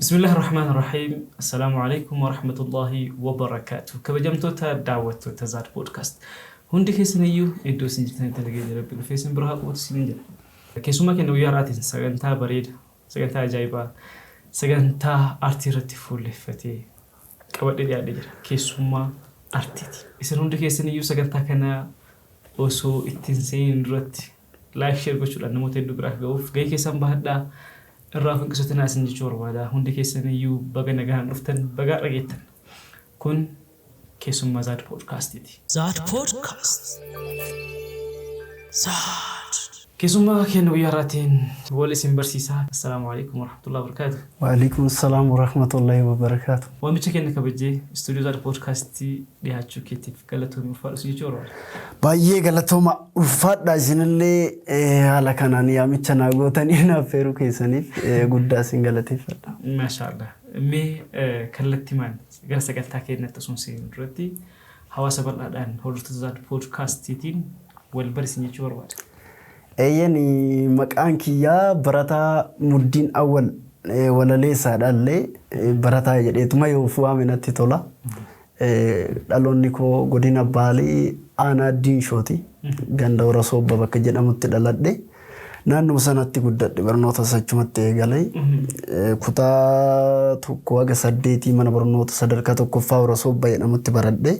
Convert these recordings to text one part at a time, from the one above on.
Bismillaahi Rahmaani Rahiim. Assalaamu alaikum wa rahmatullahi wa barakaatu. Kabajamtoota daawwattoota Zaad Podcast. Hundi keessaniyyuu iddoo isin jirtanitti nageenya Rabbi dhufee isin bira haa qubatu isiniin jedha. Keessummaa keenya guyyaa har'aatiin sagantaa bareeda, sagantaa ajaa'ibaa, sagantaa aartii irratti fuulleffatee qabadhee dhiyaadhee jira. Keessummaa aartiiti. Isin hundi keessaniyyuu sagantaa kana osoo ittiin seeniin duratti like share gochuudhaan namoota hedduu bira akka ga'uuf gahee keessan bahadhaa. Irraa of hin qusatinaa isin jechuu barbaada. Hundi keessaniyyuu baga nagaan dhuftan, baga dhageettan. Kun keessummaa Zaad Poodkaastiiti. Zaad Podcast. Zaad. Keessummaa keenya guyyaa har'aatiin wal isin barsiisaa. Assalaamu alaikum warahmatullahi wabarakatuh. Waalaikum salaam warahmatullahi wabarakatuh. Waamicha keenya kabajee istuudiyoo Zaad Poodkaastii dhiyaachuu keetiif galatoomii ulfaadhu si jechuu barbaada. Baay'ee galatooma, ulfaadha. Isinillee haala kanaan yaamicha naa gootanii naaf feeruu keessaniif guddaa isin galateeffadha. Maashaallah. Mee kallattimaan gara sagantaa keenyatti osoo hin seenin duratti hawaasa bal'aadhaan hordoftoota Zaad Poodkaastiitiin wal bari isin jechuu barbaada. Eeyyen, maqaan kiyyaa Barataa Muddiin Awwal, walaleessaadha illee barataa jedheetuma yoo of waame natti tola. Dhaloonni koo godina Baalee, aanaa Diinshooti. Ganda Hora Soobba bakka jedhamutti dhaladhe. Naannuma sanatti guddadhe, barnoota achumatti eegale. Kutaa 1 haga 8 mana barnoota sadarkaa tokkoffaa Hora Soobba jedhamutti baradhe.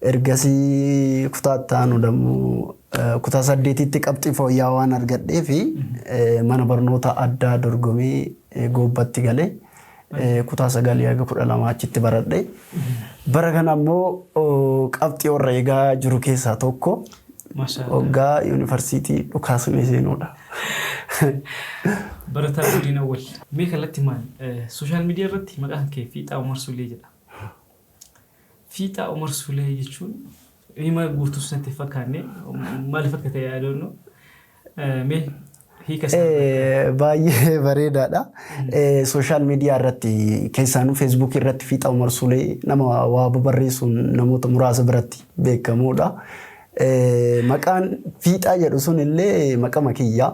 Ergasii kutaa itti aanu dammoo kutaa saddeetitti qabxii fooyya'aa waan argadhee fi mana barnoota addaa dorgomee Goobbatti galee kutaa 9 haga 12 achitti baradhe. Bara kana ammoo qabxii warra eegaa jiru keessaa tokko Maashaallah. Waggaa yuunivarsiitii dhukaasnee seenuudha. Barataa Guddin Awwal. Mee kallattii maal social media irratti maqaan kee Fiixaa Umar Sulee jedha. Fiixaa Umar Sulee jechuun hima guutuu sanatti hin fakkaanne, maaliif akka ta'e yaadoonnu, mee hiika isaa. Baay'ee bareedaadha. Social media irratti, keessaanuu Feesbuukii irratti Fiixaa Umar Sulee nama waa barreessuun namoota muraasa biratti beekamuudha. Maqaan Fiixaa jedhu sun illee maqama kiyya.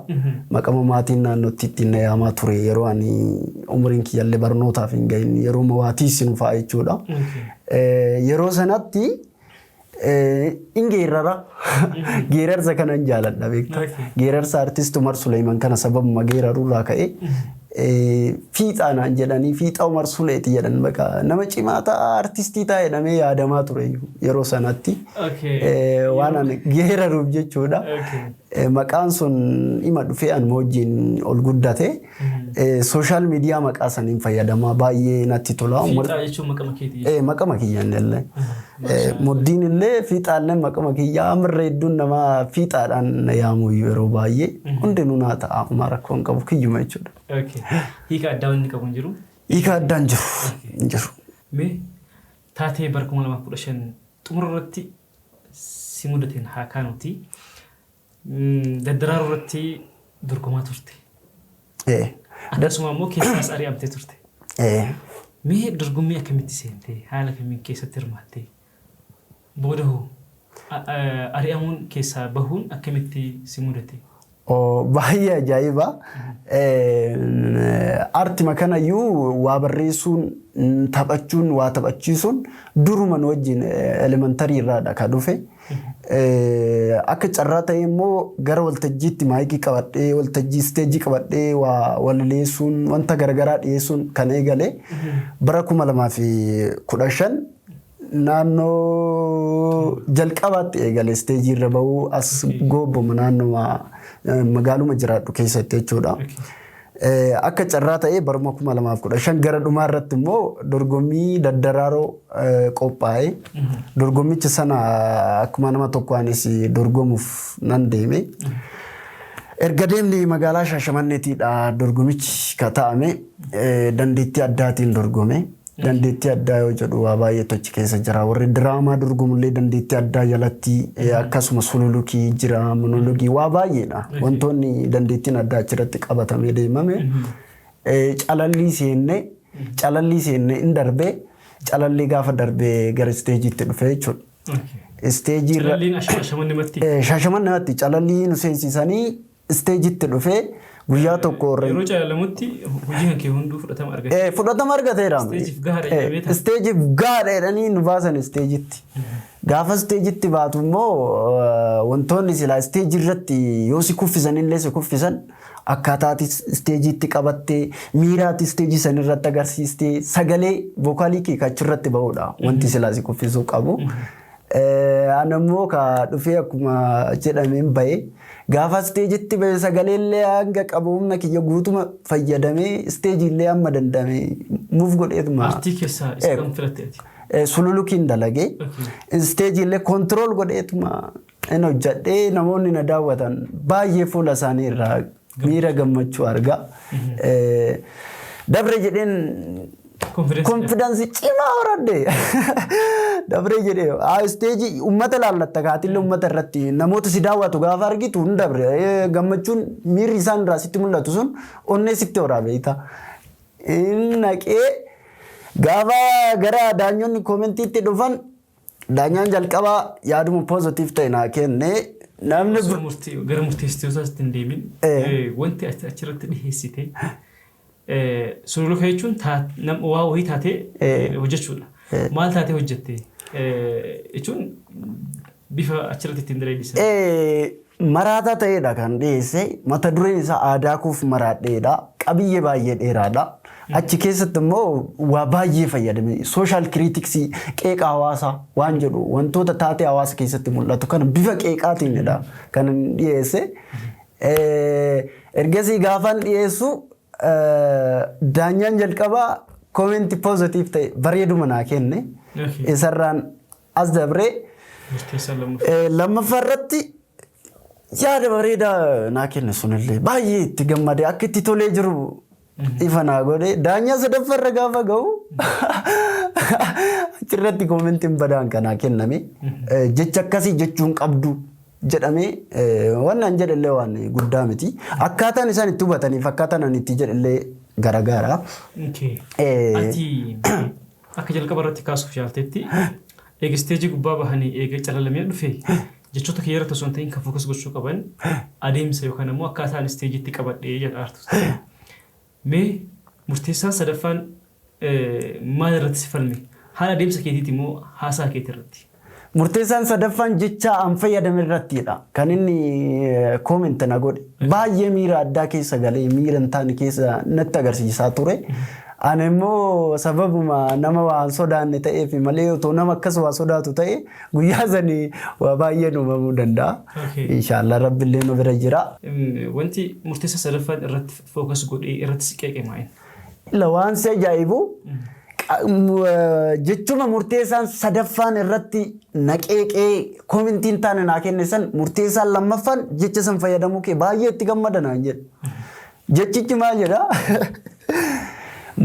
Maqama maatiin naannootti ittiin na yaamaa ture yeroo ani umriin kiyyallee barnootaaf hin gahin, yeroo mawaatiisinu fa'a jechuudha. Yeroo sanatti in geerrara. Geerarsa kanan jaaladha, beektaa. Geerarsa artist Umar Suleeman kana sababuma geerarurraa ka'e Fiixaa naan jedhanii, Fiixaa Umar Suleeti jedhan. Bakka nama cimaa ta'a, artistii ta'a jedhamee yaadamaa ture yeroo sanatti. Waan ani geeraruuf jechuudha. Maqaan sun ima dhufee anuma wajjin ol guddate. Social media maqaa saniin fayyadamaa, baay'ee natti tola. Fiixaa jechuun maqama keetii jechuudha. Maqama kiyyaan illee. Muddiin illee, Fiixaallee maqama kiyyaa. Amirra hedduun namaa Fiixaadhaan na yaamu yeroo baay'ee. Hundinuu naa ta'a, homaa rakkoo hin qabu, kiyyuma jechuudha. Okay. Hiika addaa wanni qabu hin jiru. Hiika addaa hin jiru. Hin jiru. Mee taatee bara 2015 xumura irratti si mudateen haa kaanuti. Daddaraaruu irratti dorgomaa turte. Akkasuma immoo keessaas ari'amtee turte. Mee dorgommii akkamitti seente? Haala kamiin keessatti hirmaatte? Booda hoo ari'amuun keessaa bahuun akkamitti si mudate? Baay'ee ajaa'iba. Aartima kanayyuu waa barreessuun, taphachuun, waa taphachiisuun duruma nu wajjin elementary irraadha ka dhufe. Akka carraa ta'e immoo gara waltajjiitti maayikii qabadhee, waltajjii isteejii qabadhee waa walaleessuun, wanta garaagaraa dhiyeessuun kan eegale bara 2015 naannoo jalqabaatti eegale isteejii irra bahuu, as Goobboma naannoo magaaluma jiraadhu keessatti jechuudha. Akka carraa ta'ee baruma 2015 gara dhumaa irratti immoo dorgommii daddaraaroo qophaa'e. Dorgommicha sana akkuma nama tokko anis dorgomuuf nan deeme. Erga deemne magaalaa Shaashamanneetiidha dorgomichi ka ta'ame, dandeettii addaatiin dorgome. Dandeettii addaa yoo jedhu waa baay'eetu achi keessa jira. Warri diraamaa dorgomullee dandeettii addaa jalatti, akkasuma sululukii jira, monologii, waa baay'eedha. Wantoonni dandeettiin addaa achirratti qabatamee deemame. Calallii seenne in darbee, calallii gaafa darbee gara isteejiitti dhufe jechuudha. Isteejii irra Calalliin Shaashamannimatti. Shaashamannimatti calallii nu seensisanii isteejitti dhufee Guyyaa tokko Yeroo caalalamutti hojii kan kee hunduu fudhatama argate. Fudhatama argateera. Isteejiif gahaadha jedhamee ta'a. Isteejiif gahaadha jedhanii nu baasan isteejitti. Gaafa isteejitti baatu immoo wantoonni silaa isteejii irratti yoo si kuffisan illee si kuffisan, akkaataati isteejiitti qabattee, miiraati isteejii san irratti agarsiistee, sagalee vocal kee achirratti bahudha wanti silaa si kuffisuu qabu. Ani immoo ka dhufee akkuma jedhameen bahe. Gaafa isteejitti bahe sagaleellee hanga qabu humna kiyya guutuma fayyadamee, isteejiillee hamma danda'ame muuf godheetuma. Aartii keessaa isa kam filatte ati? Sululukiin dalagee isteejiillee control godheetuma hin hojjedhee, namoonni na daawwatan baay'ee fuula isaanii irraa miira gammachuu argaa. Dabre jedheen confidence cimaa horadhe. Dabree jedhee isteejii uummata laallatta, kaatillee uummata irratti namoota si daawwatu gaafa argitu hin dabre, gammachuun miirri isaan irraa sitti mul'atu sun onnee sitti horaa beekta. Inni naqee gaafa gara daanyonni commentiitti dhufan, daanyaan jalqabaa yaaduma positive ta'e naa kenne namni. Gara murteessitootaatti hin deemin, wanti achirratti dhiheessite sululuka jechuun waa wayii taatee hojjechuudha. Maal taatee hojjette jechuun bifa achirratti ittiin dalagisan? Maraataa ta'eedha kan dhiyeesse. Mata dureen isaa "Aadaa koof maraadheedha. Qabiyyee baay'ee dheeraadha. Achi keessatti immoo waa baay'ee fayyadame. Social critics, qeeqa hawaasaa waan jedhu, wantoota taatee hawaasa keessatti mul'atu kana bifa qeeqaatiinidha kan dhiyeesse. Ergasii gaafan dhiyeessu daanyaan jalqabaa comment positive ta'e bareeduma naa kenne. Isarraan as dabree lammaffaa irratti yaada bareedaa naa kenne, sunillee baay'ee itti gammadee akka itti tolee jiru ifa naa godhe. Daanyaa sadaffaa irra gaafa ga'u achirratti commentiin badaan kanaa kenname, jecha akkasii jechuun qabdu jedhamee. Waan an jedhellee waan guddaa miti. Akkaataan isaan itti hubataniif akkaataan ani itti jedhellee garagaara. Ati akka jalqaba irratti kaasuuf yaaltetti, eega isteejii gubbaa bahanii, eega calalamee dhufe, jechoota kiyya irratti osoo hin ta'in kan focus gochuu qaban adeemsa yookaan immoo akkaataan isteejiitti qabadhee jedha artist. Mee murteessaan sadaffaan maal irratti si falme? Haala adeemsa keetiiti immoo haasaa keetii irratti? Murteessaan sadaffaan jecha an fayyadame irrattidha. Kan inni comment na godhe. Baay'ee miira addaa keessa galee miira hin taane keessa natti agarsiisaa ture. Ani immoo sababuma nama waan sodaanne ta'eef malee, otoo nama akkas waa sodaatu ta'e guyyaa sanii waa baay'een uumamuu danda'a. Inshaallah Rabbillee nu bira jira. Wanti murteessaa sadaffaan irratti focus godhee irratti si qeeqe maali? Ila waan si ajaa'ibu, jechuma murteessaan sadaffaan irratti na qeeqee commentiin taane naa kenne san, murteessaan lammaffaan jecha san fayyadamuu kee baay'ee itti gammada naan jedhe. Jechichi maal jedha?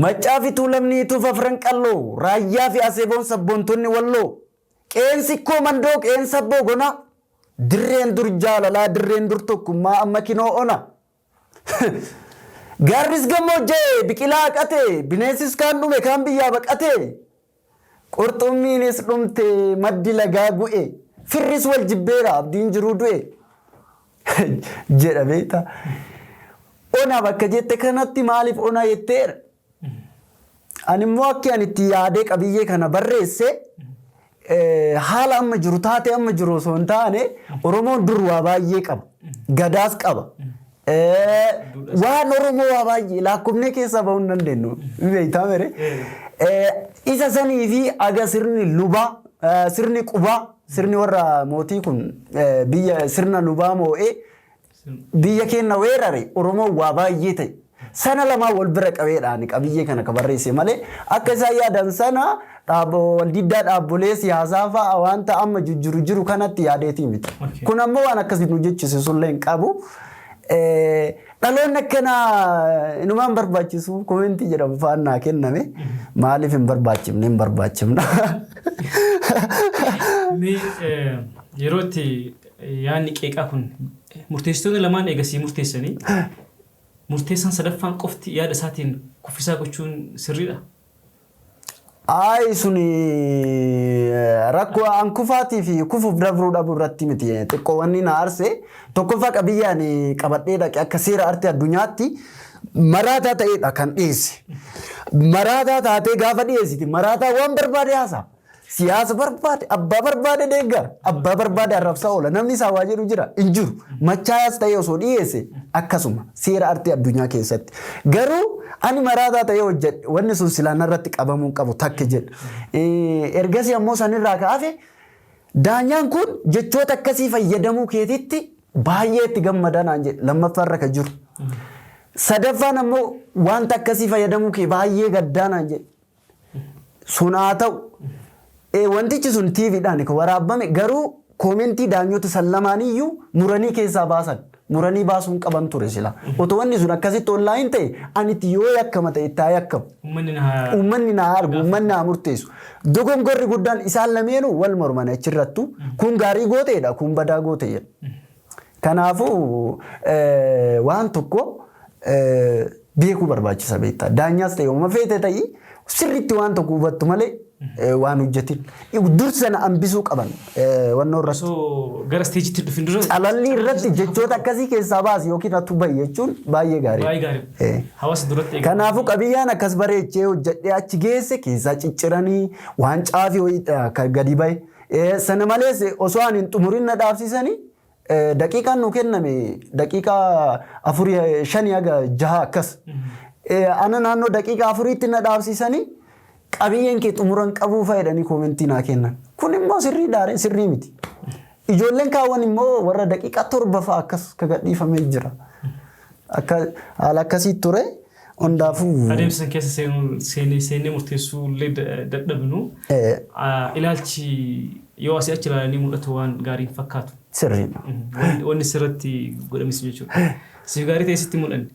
"Maccaa fi Tuulamni Ituuf Afran Qalloo, Raayyaa fi Aseeboon sabboontonni Walloo, qeensi koo Mandoo, qeensa abboo gonaa, dirreen dur jaalalaa, dirreen dur tokkummaa amma kinoo ona. Gaarris gammoojjee biqilaa haqate, bineensis kaan dhume, kaan biyyaa baqate, qurxummiinis dhumte, maddi lagaa gu'e, firris wal jibbeera, abdiin jiruu du'e" jedha beektaa. Ona bakka jette kanatti maaliif ona jetteera? Ani immoo akka ani itti yaadee qabiyyee kana barreesse, haala amma jiru, taatee amma jiru osoo hin taane, Oromoon dur waa baay'ee qaba. Gadaas qaba. Waan Oromoo waa baay'ee lakkoofnee keessaa bahuu hin dandeenyu. Beektaa mere? Isa sanii fi aga sirni lubaa, sirni qubaa, sirni warra mootii kun biyya sirna lubaa moo'ee biyya keenya weerare, Oromoon waa baay'ee ta'e. Sana lamaan wal bira qabeedhaan qabiyyee kana ka barreesse malee, akka isaan yaadan sana waldiddaa dhaabbolee siyaasaa fa'a wanta amma jiru jiru kanatti yaadeetii miti. Kun ammoo waan akkasii nu jechisiisu illee hin qabu. Dhaloonni akkanaa inumaan barbaachisu comment jedhamu fa'aan naa kenname. Maaliif hin barbaachifne? Hin barbaachifna. Mee yeroo itti yaadni qeeqaa kun, murteessitoonni lamaan eegasii murteessanii, murteessaan sadaffaan qofti yaada isaatiin kuffisaa gochuun sirriidha? Ayi, suni rakkoo an kufaatii fi kufuuf dabruu dhabuu irratti miti. Xiqqoo wanni na aarse, tokkoffaa qabiyyaan qabadhee dhaqe akka seera artii addunyaatti maraataa ta'edha kan dhiyeesse. Maraataa taatee gaafa dhiyeessiti, maraataa waan barbaade haasaa. Siyaasa barbaade, abbaa barbaade deeggara, abbaa barbaade arrabsaa oola. Namni isaa waa jedhu jira hin jiru. Machaayaas ta'ee osoo dhiyeesse akkasuma seera artii addunyaa keessatti. Garuu ani maraataa ta'ee hojjedhe, wanni sun silaa narratti qabamuu hin qabu takki jedha. Ergasii ammoo sanirraa ka'afe daanyaan kun jechoota akkasii fayyadamuu keetitti baay'ee itti gammadaa naan jedhe, lammaffaarra kan jiru. Sadaffaan ammoo wanta akkasii fayyadamuu kee baay'ee gaddaa naan jedhe. Sun haa ta'u. Wantichi sun TVdhaan kan waraabame, garuu koomentii daanyota san lamaaniyyuu muranii keessaa baasan. Muranii baasuun qaban ture sila. Otoo wanni sun akkasitti online ta'e, ani itti yoo yakkama ta'e itti haa yakkamu. Uummanni na haa Uummanni na haa argu, uummanni haa murteessu. Dogongorri guddaan isaan lameenuu wal morman achirrattu. Kun gaarii gooteedha, kun badaa goote jedha. Kanaafuu waan tokko beekuu barbaachisa beektaa. Daanyaas ta'e, uuma feete ta'ii, sirriitti waan tokko hubattu malee waan hojjetin. Dursa na hambisuu qaban wannoo irratti. Osoo gara stageitti dhufin dura. Calallii irratti jechoota akkasii keessaa baasi yookiin atu bahi jechuun baay'ee gaariidha. Baay'ee gaarii. Hawaasa duratti eegamu. Kanaafuu qabiyyaan akkas bareechee hojjedhee achi geesse keessaa cicciranii waan caafii wayii kan gadi bahe. Sana malees osoo ani hin xumurin na dhaabsisanii, daqiiqaan nu kenname daqiiqaa afurii, shanii haga jaha akkas. Ana naannoo daqiiqaa 4tti na dhaabsisanii, qabiyyeen kee xumuran qabuu fayyadanii koomentii naa kennan. Kun immoo sirrii dhaare, sirrii miti. Ijoolleen kaawwan immoo warra daqiiqaa 7 fa'a akkas ka gadhiifamee jira. Akka haala akkasii ture hundaafuu. Adeemsa san keessa seenuu seenee murteessuu illee dadhabnu, ilaalchi yoo asii achi ilaalanii mul'atu waan gaarii hin fakkaatu. Sirriidha. Wanni sirratti godhames jechuudha. Siif gaarii ta'e sitti mul'anne.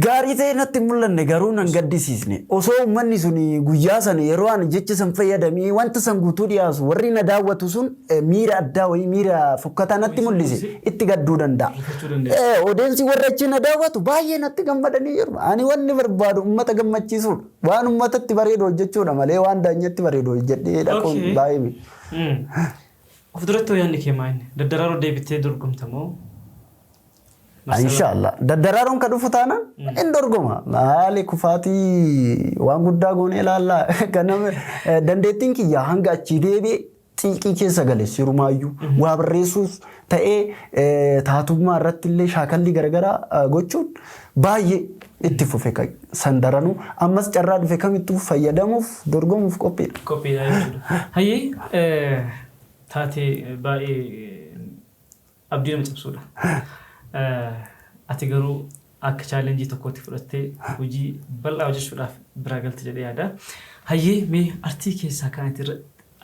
Gaarii ta'e natti hin mul'anne, garuu nan gaddisiisne. Osoo uummanni sun guyyaa sana yeroo ani jecha san fayyadamee wanta san guutuu dhiyaasu, warri na daawwatu sun miira addaa wayii, miira fokkataa natti mul'ise, itti gadduu danda'a. Rifachuu dandeessa. Audience warra achi na daawwatu baay'ee natti gammadanii jiru. Ani wanni barbaadu uummata gammachiisuudha. Waan uummatatti bareedu hojjechuudha malee waan daanyatti bareedu hojjedhee dhaquun baay'ee miti. Of duratti hoo yaadni kee maal? Daddaraaroo deebitee dorgomta moo? Inshaallah. Daddaraaroon ka dhufu taanaan hin dorgoma. Maali, kufaatii waan guddaa goonee ilaallaa? Kanama dandeettiin kiyya hanga achii deebi'e xiiqii keessa gale sirumaayyuu. Waa barreessuuf ta'ee, taatummaa irratti illee shaakallii garaagaraa gochuun baay'ee itti fufe, san daranuu ammas carraa dhufe kamittuu fayyadamuuf dorgomuuf qophiidha. Qophiidha jechuudha. Hayyee, taatee baay'ee abdii nama cabsuudha. Ati garuu akka challenge tokkootti fudhattee hojii bal'aa hojjechuudhaaf biraa galte jedhee yaada. Hayyee, mee artii keessaa kan ati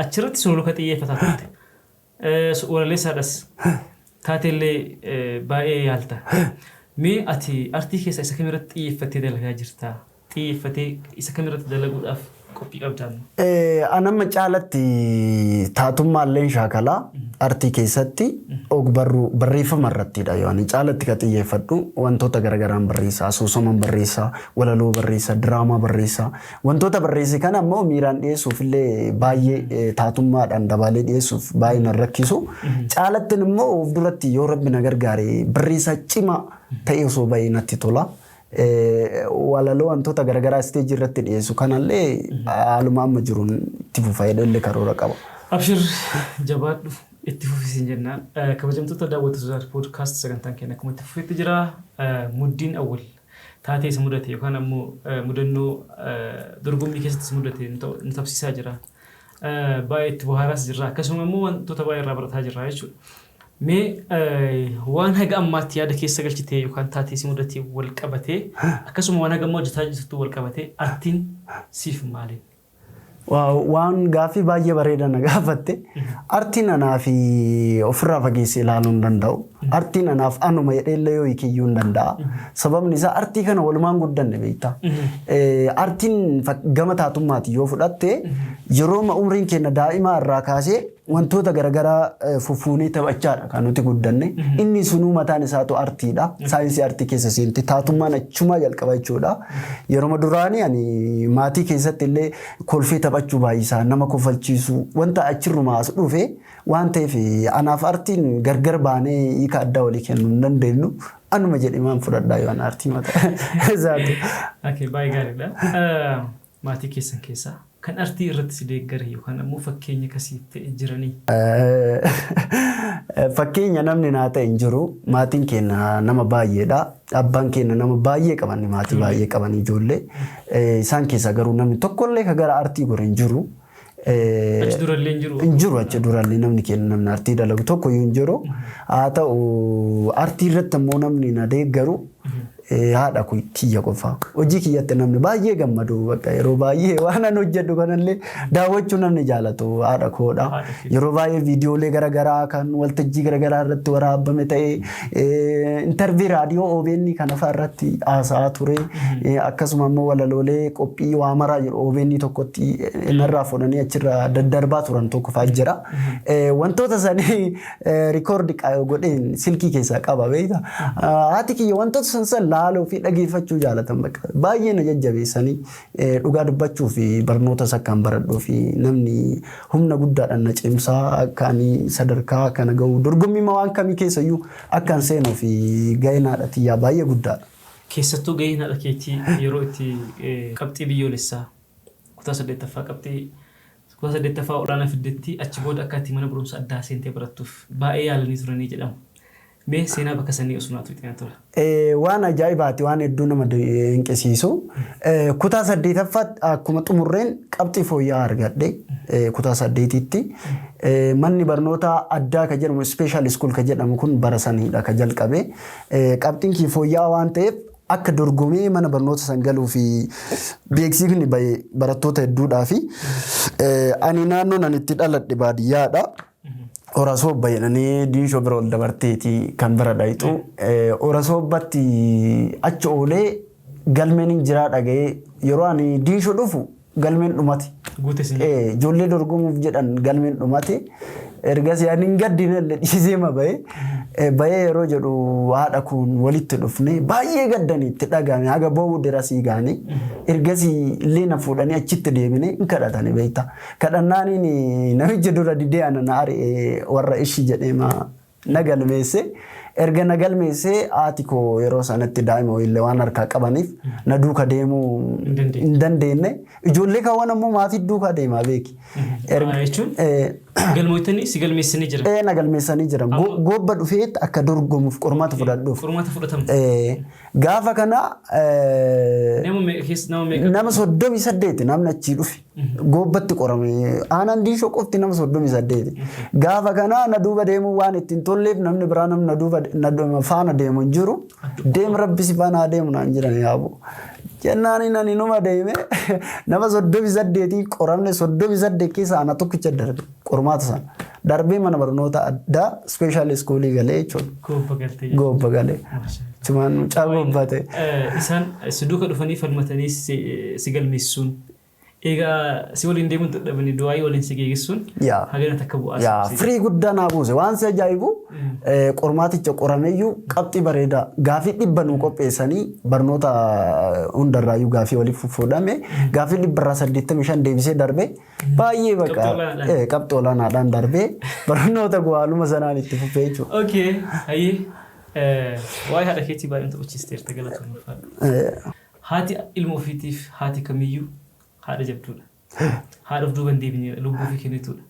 achirratti suluka xiyyeeffataa turte. Walaleessaadhas. Taateellee baay'ee yaalta. Mee ati artii keessaa isa kamirratti xiyyeeffattee dalagaa jirta? Xiyyeeffatee isa kamirratti dalaguudhaaf qophii qabdaa? Anamma caalatti taatummaalleen shaakalaa artii keessatti ogbarruu barreeffama irrattidha yoo ani caalatti ka xiyyeeffadhu. Wantoota garaagaraan barreessaa, asoosaman barreessaa, walaloo barreessaa, diraamaa barreessaa. Wantoota barreesse kana ammoo miiraan dhiyeessuuf illee baay'ee, taatummaadhaan dabaalee dhiyeessuuf baay'ee nan rakkisu. Caalattiin immoo of duratti yoo Rabbi na gargaare barreessaa cimaa ta'ee osoo bahee natti tola. Walaloo wantoota garaagaraa stage irratti dhiyeessu kanallee haaluma amma jiruun itti fufa jedhee karoora qaba. Abshir, jabaadhu, itti fufisiin jennaan. Kabajamtoota daawwattoota podcast, sagantaan keenya akkuma itti fufetti jira. Muddiin Awwal taatee isa mudate yookaan ammoo mudannoo dorgommii keessatti isa mudate nu tabsiisaa jira. Baay'ee itti bohaaraas jirra. Akkasuma immoo wantoota baay'ee irraa barataa jirra jechuudha. Mee waan haga ammaatti yaada keessa galchitee yookaan taatee si mudatee wal qabatee, akkasuma waan haga ammaa hojjetaa jirtu wal qabatee, artiin siif maali? Waan gaaffii baay'ee bareeda na gaafatte. Artiin anaa fi ofirraa fageessee ilaaluu hin danda'u. Artiin anaaf anuma jedhee illee yoo hiikiyyuu hin danda'a. Sababni isaa artii kana walumaan guddanne beektaa. Artiin gama taatummaati yoo fudhatte, yeroo umriin keenya daa'imaa irraa kaasee wantoota garaagaraa fuffuunee taphachaadha kan nuti guddanne. Inni sunuu mataan isaatu artiidha. Saayinsii artii keessa seente, taatummaan achumaa jalqaba jechuudha. Yeroo duraanii ani maatii keessatti illee kolfee taphachuu baay'isaa, nama kofalchiisuu, wanta achirrumaa as dhufe waan ta'eef, anaaf artiin gargar baanee hiika addaa walii kennuu hin dandeenyu. Anuma jedhee maan fudhadhaa yoo ana artii mataa isaatu. Okay, baay'ee gaariidha. Maatii keessan keessaa kan artii irratti si deeggare yookaan ammoo fakkeenya kasii ta'e jiranii? Fakkeenya namni naa ta'e hin jiru. Maatiin keenya nama baay'eedha. Abbaan keenya nama baay'ee qaban, maatii baay'ee qaban ijoollee. Isaan keessaa garuu namni tokkollee ka gara artii gore hin jiru. Achi durallee hin jiru? Hin jiru, achi durallee namni keenya namni artii dalagu tokko iyyuu hin jiru. Haa ta'u, artii irratti immoo namni na deeggaru haadha kiyya qofa. Hojii kiyyatti namni baay'ee gammadu, bakka yeroo baay'ee waan an hojjedhu kanallee daawwachuu namni jaalatu haadha koodha. Yeroo baay'ee viidiyoolee garaagaraa kan waltajjii garaagaraa irratti waraabame ta'ee, interview raadiyoo OBN kana fa'aa irratti haasa'aa ture. Akkasuma immoo walaloolee qophii waa maraa jedhu OBN tokkotti narraa fuudhanii achirraa daddarbaa turan tokko fa'aa jira. Wantoota sanii record godheen silkii keessaa qaba, beektaa. Haati kiyya wantoota san san laaluu fi dhageeffachuu jaalatan, bakka baay'ee na jajjabeessanii, dhugaa dubbachuu fi barnoota akkaan baradhuu fi namni humna guddaadhaan na cimsaa akka ani sadarkaa kana gahu, dorgommii waan kamii keessayyuu akkaan seenuu fi gaheen haadha tiyyaa baay'ee guddaadha. Keessattuu gaheen haadha keetii yeroo itti qabxii biyyoolessaa kutaa saddeettaffaa, qabxii kutaa saddeettaffaa olaanaa fiddetti, achi booda akka ati mana barumsa addaa seentee barattuuf baay'ee yaalanii turanii jedhama. Mee seenaa bakka sanii osoo naatu itti tura. Waan ajaa'ibaati, waan hedduu nama dinqisiisu. Kutaa saddeetaffaatti akkuma xumurreen qabxii fooyya'aa argadhe kutaa saddeetitti. Manni barnoota addaa ka jedhamu, special school ka jedhamu kun bara saniidha ka jalqabe. Qabxiin kii fooyya'aa waan ta'eef akka dorgomee mana barnoota san galuu fi beeksifni bahe barattoota hedduudhaa fi ani naannoon ani itti dhaladhe baadiyyaadha. Horasoobba jedhanii Diinshoo bira ol dabarteeti kan bira dhayxu. Horasobbatti achi oolee galmeen hin jiraa dhaga'ee, yeroo ani Diinshoo dhufu galmeen dhumate. Guute sin. Ijoollee dorgomuuf jedhan galmeen dhumate. Ergasii ani hin gaddine illee, dhiisee ma bahee. Bahee yeroo jedhu haadha kun walitti dhufne, baay'ee gaddanii itti dhagahame, haga ba'uu dirasii gahanii. Ergasii illee na fuudhanii achitti deebine hin kadhatani, beektaa. Kadhannaaniin namichi dura didee ana na ari'e warra ishi jedhee ma na galmeesse. Erga na galmeessee haati koo yeroo sanatti daa'ima wayiillee waan harkaa qabaniif na duuka deemuu Hin dandeenye. hin dandeenye. Ijoollee kaawwan ammoo maatii duukaa deemaa beeki. Jechuun galmootanii si galmeessanii jiran. Na galmeessanii jiran. Goobba dhufee akka dorgomuuf qormaata fudhadhuuf. Qormaata fudhatamu. Gaafa kana Nama meeqa keessa, nama meeqa? Nama 38 namni achii dhufe. Goobbatti qorame. Aanaan Diinshoo qofti nama 38. Gaafa kana na duuba deemuu waan ittiin tolleef namni biraa namni na duuba na faana deemu hin jiru. Deem, rabbi si faana haa deemu naan jiran yaabu. Jennaan ani numa deeme, nama 38 qoramne, 38 keessa ana tokkicha darbe qormaata sana. Darbee mana barnoota addaa special schoolii galee jechuudha. Goobba galtee. Goobba galee. Chumaan mucaa goobbaa ta'e. Isaan si duuka dhufanii falmatanii si galmeessuun, egaa si waliin deemuun dadhabanii du'aayii waliin si geeggessuun hagana takka bu'aa Yaa, firii guddaa naa buuse. Waan si ajaa'ibu, qormaaticha qorameyyuu qabxii bareedaa, gaafii 100 nuu qopheessanii, barnoota hundarraayyuu gaafii waliif fuudhame, gaafii 100rraa 85 deebisee darbe, baay'ee bakka Qabxii olaanaadhaan. Qabxii olaanaadhaan darbee barnoota haaluma sanaan itti fufee jechuudha. Okay, hayyee, waa'ee haadha keetii baay'een taphachiisteerta, galatoomii. Haati ilma ofiitiif, haati kamiyyuu haadha jabduudha. Haadha of duuba hin deebinedha, lubbuu ofii kennituudha.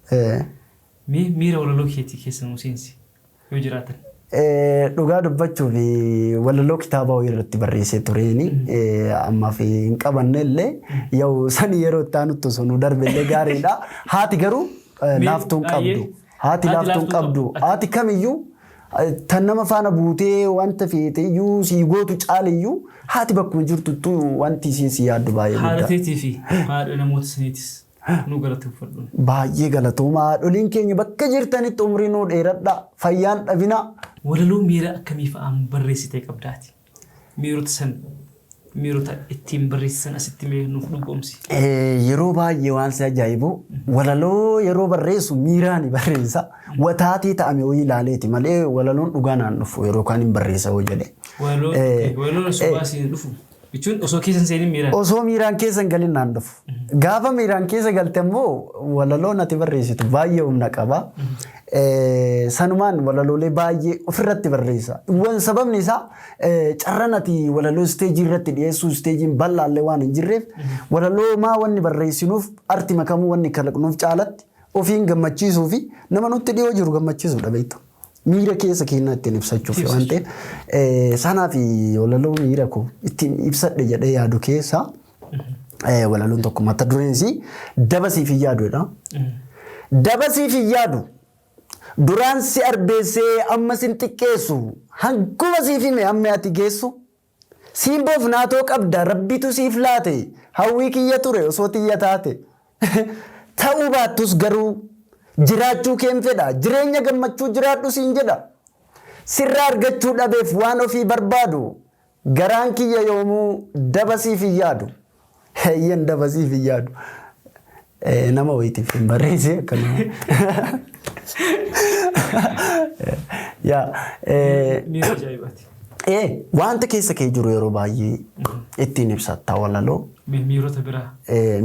Mee miira walaloo keetii keessa nuu seensi yoo jiraatan. Dhugaa dubbachuuf walaloo kitaaba wayii irratti barreessee tureeni ammaaf hin qabanne illee, yoo sani yeroo itti aanutti osoo nu darbe illee gaariidha. Haati garuu laaftuu hin qabdu. Haati laaftuu hin qabdu. Haati kamiyyuu tan nama faana buutee wanta feete iyyuu sii gootu caaliyyuu, haati bakkuma jirtuttu wanti isiin si yaaddu baay'ee Haadha guddaa. teetii fi haadha namoota saniitis nu galateeffadhu. Baay'ee galatooma. Haadholiin keenya bakka jirtanitti umrii nuu dheeradha. Fayyaan dhabina. Walaloo miira akkamii fa'aan barreessitee qabdaati? Miirota san miirota ittiin barreessisan asitti mee nuuf dhugoomsi. Yeroo baay'ee waan si ajaa'ibu, walaloo yeroo barreessu miiraan barreessa. Wataatii ta'ame wayii ilaaleeti malee walaloon dhugaa naan dhufu yeroo kaan hin barreessa hoo jedhe. Walaloon sobaa siin dhufu jechuun osoo keessa hin seenin miiraan. Osoo miiraan keessa hin galin naan dhufu. Gaafa miiraan keessa galte immoo walaloon ati barreessitu baay'ee humna qaba. Sanumaan walaloolee baay'ee ofirratti barreessa. Wan sababni isaa carraan ati walaloo isteejii irratti dhiyeessuu isteejiin bal'aallee waan hin jirreef, walaloo maa wanni barreessinuuf, arti makamuu wanni kalaqnuuf caalatti ofiin gammachiisuu fi nama nutti dhiyoo jiru gammachiisuudha, beektu. Miira keessa keenyaa ittiin ibsachuuf waan ta'eef, sanaaf walaloo miira koo ittiin ibsadhe jedhee yaadu keessaa walaloon tokko mata dureen isii "Daba siif hin yaaduudha". Daba siif hin yaadu. Duraan si arbeessee amma sin xiqqeessu, hanguma siif hime hammi ati geessu. Simboof naatoo qabda, rabbitu siif laate, hawwii kiyya ture osoo tiyya taate. Ta'uu baattus garuu jiraachuu keen fedha, jireenya gammachuu jiraadhu siin jedha. Sirraa argachuu dhabeef waan ofii barbaadu, garaan kiyya yoomuu daba siif hin yaadu. Heeyyan, daba siif hin yaadu. Nama wayiitiif hin barreesse akkanuma. Yaa. Miira ajaa'ibaati. Wanta keessa kee jiru yeroo baay'ee ittiin ibsatta walaloo. Miirota biraa.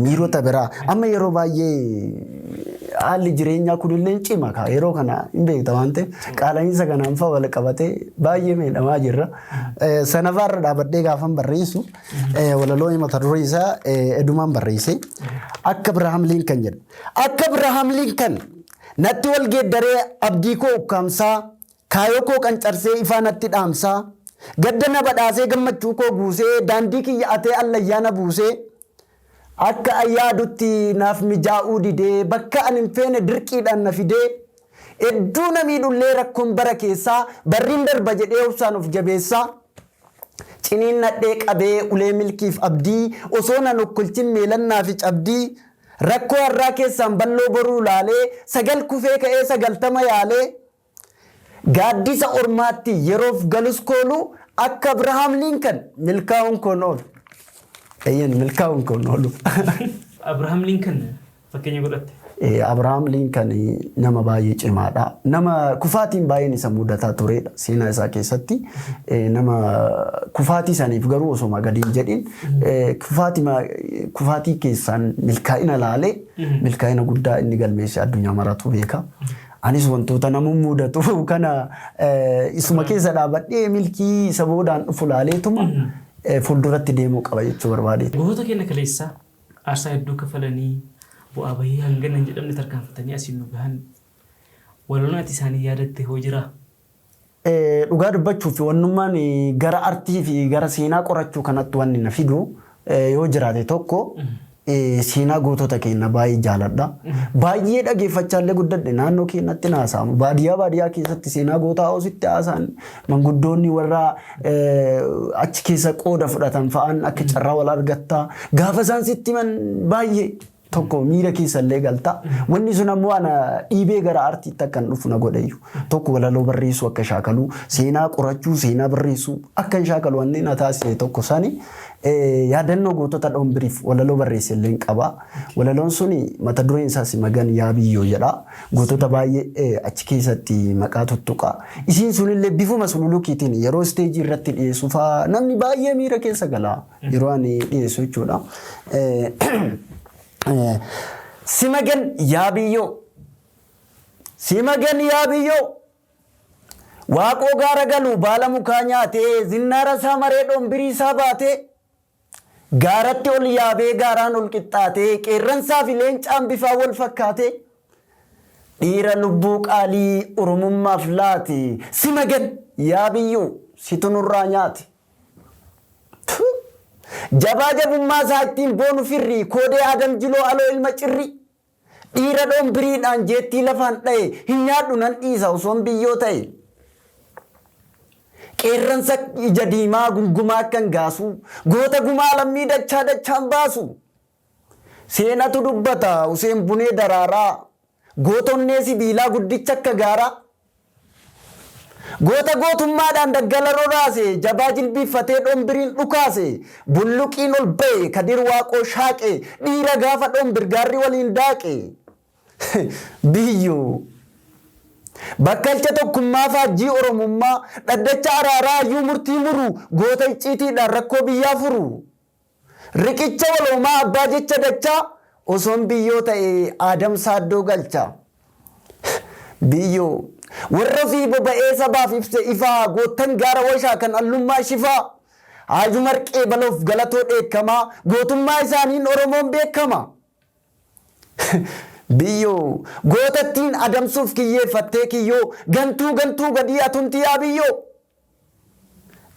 Miirota biraa. Amma yeroo baay'ee haalli jireenyaa kunillee cima kaa, yeroo kana hin beekta waan ta'eef, qaala'insa kanaan fa'a wal qabatee baay'ee miidhamaa jirra. Sana faarra dhaabadhee gaafan barreessu walaloo mata duree isaa edumaan barreesse. "Akka Abrahaam Lincoln" jedha. Akka Abrahaam Lincoln natti wal geeddaree, abdii koo ukkaamsaa, kaayoo koo qancarsee, ifaa natti dhaamsaa, gadda na badhaasee, gammachuu koo guusee, daandii kiyya atee allayyaa na buusee, akka ayyaadutti naaf mijaa'uu didee, bakka ani hin feene dirqiidhaan na fidee, hedduu na miidhullee rakkoon bara keessaa, barriin darba jedhee obsaan of jabeessaa. Ciniin nadhee qabee ulee milkiif abdii, osoo nan okkolchin meelannaa fi cabdii, rakkoo har'aa keessaan balloo boruu laalee, sagal kufee ka'ee 90 yaalee, gaaddisa ormaatti yeroof galus kooluu, akka Abrahaam Lincoln milkaa'uun koon oolu. Eeyyan, milkaa'uun koon oolu. Abrahaam Lincoln fakkeenya godhatte. Abrahaam Lincoln nama baay'ee cimaadha. Nama kufaatiin baay'een isa mudataa turedha seenaa isaa keessatti. Nama kufaatii saniif garuu osoma gadi hin jedhin kufaatii keessaan milkaa'ina laalee milkaa'ina guddaa inni galmeesse addunyaa maratu beeka. Anis wantoota nama mudatu kana isuma keessa dhaabadhee milkii isa boodaan dhufu laaleetuma fuulduratti deemuu qaba jechuu barbaade. Gootota keenya kaleessaa aarsaa hedduu kafalanii, bu'aa bahii hangana hin jedhamne tarkaanfatanii asiin nu gahan, walaloon ati isaanii yaadatte hoo jiraa? Dhugaa dubbachuuf, wannummaan gara artii fi gara seenaa qorachuu kanatti wanni na fidu yoo jiraate, tokko seenaa gootota keenya baay'ee jaaladha. Baay'ee dhageeffachaallee guddadhe, naannoo keenyatti naasa'amu. Baadiyyaa baadiyyaa keessatti seenaa gootaa hoositti haasa'an, manguddoonni warra achi keessa qooda fudhatan fa'aan akka carraa wal argattaa. Gaafa isaan sitti himan baay'ee tokko miira keessa illee galta. Wanni sun ammoo ana dhiibee gara artiitti akkan dhufu na godheeyyu. Tokko walaloo barreessuu akka shaakaluu, seenaa qorachuu, seenaa barreessuu akka hin shaakalu wanni na taasise tokko sani. Yaadannoo gootota dhombiriif walaloo barreesse illee qaba. Walaloon suni mata dureen isaas "Magan yaa biyyoo" jedha. Gootota baay'ee achi keessatti maqaa tuttuqa. Isiin sunillee bifuma sululukiitiin yeroo isteejii irratti dhiyeessu fa'aa namni baay'ee miira keessa gala yeroo ani dhiyeessu jechuudha. Simagan yaa biyyoo. Simagan yaa biyyoo. Waaqoo gaara galu baala mukaa nyaatee, zinnaara isaa maree dhombirii isaa baatee, gaaratti ol yaabee gaaraan ol qixxaatee, qeerransaa fi leencaan bifaan wal fakkaatee, dhiira lubbuu qaalii oromummaaf laate, simagan yaa biyyoo situ nurraa nyaate. Jabaa jabummaa isaa ittiin boonu firri koodee Adam Jiloo Aloo ilma cirri, dhiira dhombiriidhaan jeettii lafaan dha'e, hin nyaadhu nan dhiisa osoon biyyoo ta'e. Qeerransa ija diimaa gungumaa akkan gaasu, goota gumaa lammii dachaa dachaan baasu. Seenatu dubbata, Useen Bunee Daraaraa, gootonnee sibiilaa guddicha akka gaaraa. Goota gootummaadhaan daggala roraase, jabaa jilbiiffatee dhombiriin dhukaase, bulluqiin ol ba'e Kadir Waaqoo shaaqe, dhiira gaafa dhombir gaarri waliin daaqe. Biyyoo. Bakkalcha tokkummaa faajjii Oromummaa, dhaddacha araaraa hayyuu murtii muru, goota icciitiidhaan rakkoo biyyaa furu. Riqicha waloomaa abbaa jecha dachaa, osoon biyyoo ta'e Aadam Saaddoo galcha. Biyyoo. Warra ofii boba'ee sabaaf ibse ifaa, goottan gaara washaa kan allummaa shifaa. Haaj Umar Qeebaloof Galatoo Dheekkamaa, gootummaa isaaniin Oromoon beekama. Biyyoo. Gootattiin adamsuuf kiyyeeffattee kiyyoo, gantuu gantuu gadii atumti yaa biyyoo.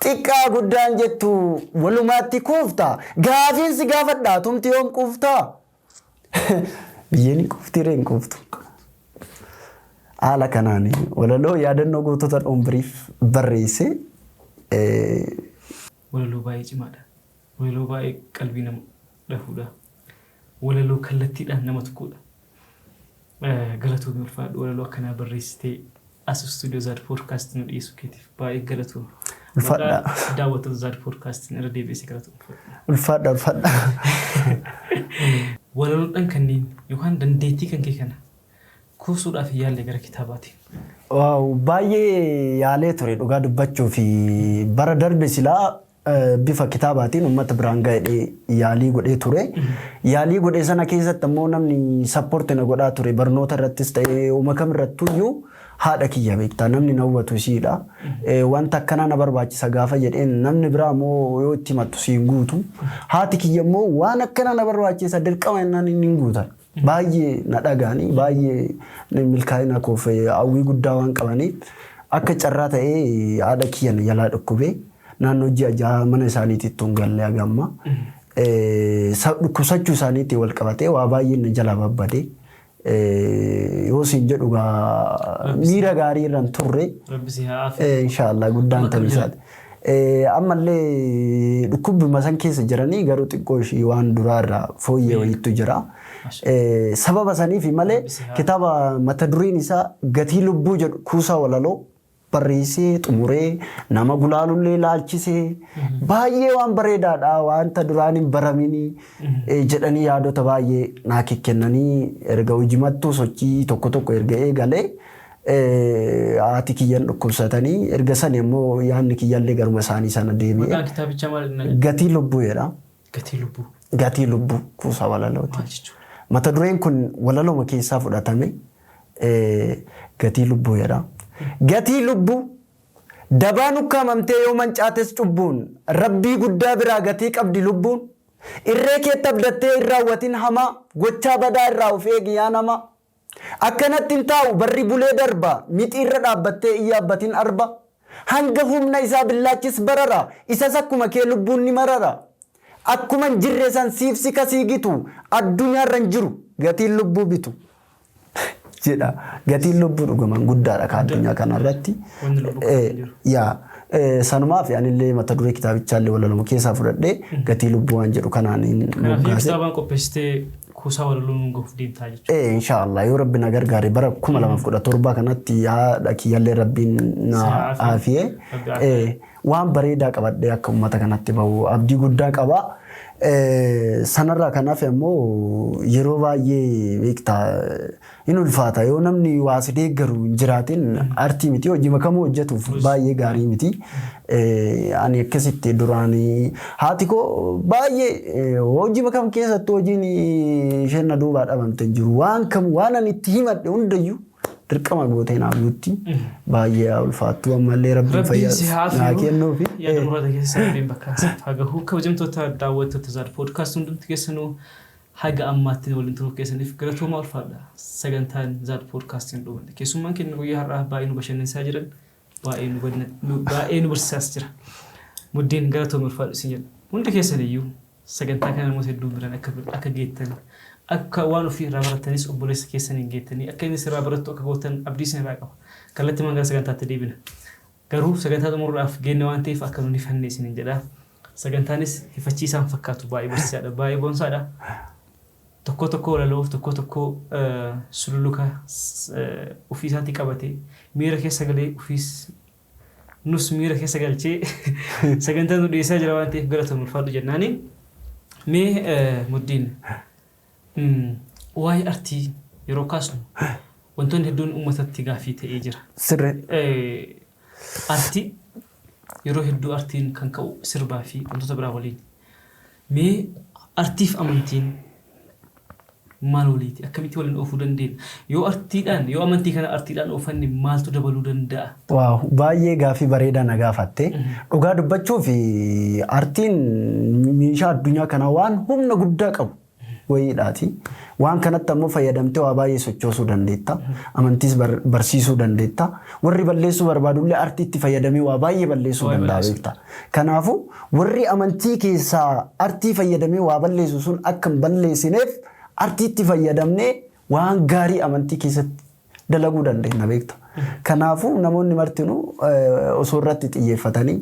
Xiqqaa guddaan jettu walumaatti kuufta, gaafiin si gaafadha atumti yoom quufta? Biyyeen hin quuftii ree hin quuftu. Haala kanaan walaloo yaadannoo gootota dhombiriif barreesse. Walaloo baay'ee cimaadha. Walaloo baay'ee qalbii nama dhahuudha. Walaloo kallattiidhaan nama tuquudha. Galatoomi, ulfaadhu, walaloo akkanaa barreessitee as istuudiyoo Zaad Poodkaastii nu dhiyeessuu keetiif baay'ee galatoomi. Ulfaadha. Maqaa daawwattoota Zaad Poodkaastiin irra deebi'ee si galatoomfadha. Ulfaadha, ulfaadha. Walaloodhaan kanneen yookaan dandeettii kan kee kana kuusuudhaaf hin yaalle gara kitaabaatiin? Wow, baay'ee yaalee ture dhugaa dubbachuu fi bara darbe silaa bifa kitaabaatiin uummata biraan ga'ee yaalii godhee ture. Yaalii godhee sana keessatti ammoo namni support na godhaa ture barnoota irrattis ta'ee uuma kam irrattuyyuu haadha kiyya, beektaa, namni na hubatu isiidha. Wanta akkanaa na barbaachisa gaafa jedheen namni biraa immoo yoo itti himattu siin guutu. Haati kiyya immoo waan akkanaa na barbaachisa dirqama jennaan inni hin guutan. Baay'ee na dhaga'anii baay'ee milkaa'ina koof hawwii guddaa waan qabaniif akka carraa ta'ee haadha kiyya na jalaa dhukkubee naannoo ji'a 6 mana isaaniitti hin galle haga ammaa. Dhukkubsachuu isaaniitiin wal qabatee waa baay'een na jalaa babbade. Yoo siin jedhu gaa miira gaarii irra hin turre. Rabbi si haa aafiyu. Inshaallah guddaan Amma ta'uu kam jira? isaati. Ammallee dhukkubuma san keessa jiranii garuu xiqqoo ishii waan duraa irraa fooyyee wayiitu jira. Sababa saniif malee Rabbi si haa kitaaba mata dureen isaa Gatii Lubbuu jedhu kuusaa walaloo barreessee xumuree nama gulaalullee laalchisee baay'ee waan bareedaadha, wanta duraan hin baraminii jedhanii yaadota baay'ee naa kennanii erga hojimattuu sochii tokko tokko erga eegalee haati kiyyan dhukkubsatanii erga sani immoo yaadni kiyyallee garuma isaanii sana deebi'e. Maqaan kitaabichaa maal inni? Gatii Lubbuu jedha. Gatii Lubbuu. Gatii Lubbuu kuusaa walalooti. Maal jechuudha? Mata dureen kun walaloma keessaa fudhatame, Gatii Lubbuu jedha. Gatii lubbuu dabaan ukkaamamtee yoo mancaates cubbuun rabbii guddaa biraa gatii qabdi lubbuun. Irree keetti abdattee hin raawwatin hamaa, gochaa badaa irraa of eegi yaa namaa. Akkanatti hin taa'u barri, bulee darba, mixii irra dhaabbattee hin yaabbatin arba. Hanga humna isaa billaachis barara, isas akkuma kee lubbuun ni marara. Akkuma hin jirre san siif si kasii gitu, addunyaarra hin jiru gatiin lubbuu bitu jedha. Gatiin lubbuu dhugumaan guddaadha ka addunyaa kanarratti. Wanni lubbuu qabu hin jiru. Yaa, sanumaaf anillee mata duree kitaabichaallee walaluma keessaa fudhadhee Gatii Lubbuu waan jedhu kanaan hin Kanaafuu moggaase. kitaabaan qopheessitee kuusaa walaloo nuun gahuuf deemtaa jechuudha. Ee, inshaallah, yoo rabbi na gargaare bara 2017 kanatti haadha kiyyallee rabbiin na Si haa aafiyu. aafiyee Rabbi aafiye. Waan bareedaa qabadhee akka uummata kanatti bahu abdii guddaa qaba. Sanarraa kan hafe ammoo yeroo baay'ee, beektaa, hin ulfaata yoo namni waa si deeggaru hin jiraatin, artii miti hojii makamuu hojjetuuf baay'ee gaarii miti. Ani akkasitti duraan haati koo baay'ee hojii makam keessattuu hojiin isheen na duubaa dhabamte hin jiru, waan kam waan ani itti himadhe hundayyuu dirqama gootee naa guutti, baay'ee haa ulfaattu, ammallee rabbiin Rabbiin fayyaa si haa naa afiyu. kennuufi. Yaada muraasa keessa Rabbiin bakka siif haa gahu. Kabajamtoota daawwattoota Zaad Poodkaast, hundumti keessanuu haga ammaatti waliin turuu keessaniif galatoomaa, ulfaadha. Sagantaan Zaad Poodkaastiin dhumanne. Keessummaan keenya guyyaa har'aa baay'ee nu bashannansiisaa jiran, baay'ee nu barsiisaas jira. Muddeen, galatoomii, ulfaadhu isin jedha. Hundi keessaniyyuu sagantaa kana namoota hedduu biraan akka geettan, akka waan ofii irraa barattanis obboleessa keessaniin geettanii akka inni sirraa barattu akka gootan abdii isin irraa qaba. Kallattiimaan gara sagantaatti deebina. Garuu sagantaa xumuruudhaaf geenne waan ta'eef akka nun hifanne isiniin jedha. Sagantaanis hifachiisaan fakkaatu baay'ee barsiisaadha, baay'ee boonsaadha. Tokko tokko walaloof tokko tokko sululuka ofii isaatii qabatee miira keessa galee ofiis Nus miira keessa galchee sagantaa nu dhiyeessaa jira waan ta'eef galatoom, ulfaadhu jennaani. Mee Muddiin, waa'ee artii yeroo kaasnu wantoonni hedduun uummatatti gaaffii ta'ee jira. Sirri. Artii yeroo hedduu artiin kan ka'u sirbaa fi wantoota biraa waliin. Mee artiif amantiin maal waliiti? Akkamitti waliin oofuu dandeenya? Yoo artiidhaan, yoo amantii kana artiidhaan oofanne, maaltu dabaluu danda'a? Wow, baay'ee gaaffii bareedaa na gaafatte. Dhugaa dubbachuuf, artiin meeshaa addunyaa kana waan humna guddaa qabu wayiidhaati. Waan kanatti ammoo fayyadamtee waa baay'ee sochoosuu dandeetta. Amantiis barsiisuu dandeetta. Warri balleessuu barbaadullee artiitti fayyadamee waa baay'ee balleessuu Waa danda'a balleessuu. Beekta. Kanaafuu warri amantii keessaa artii fayyadamee waa balleessu sun akka hin balleessineef, artiitti fayyadamnee waan gaarii amantii keessatti dalaguu dandeenya, beekta. Kanaafuu namoonni martinuu osoo irratti xiyyeeffatanii,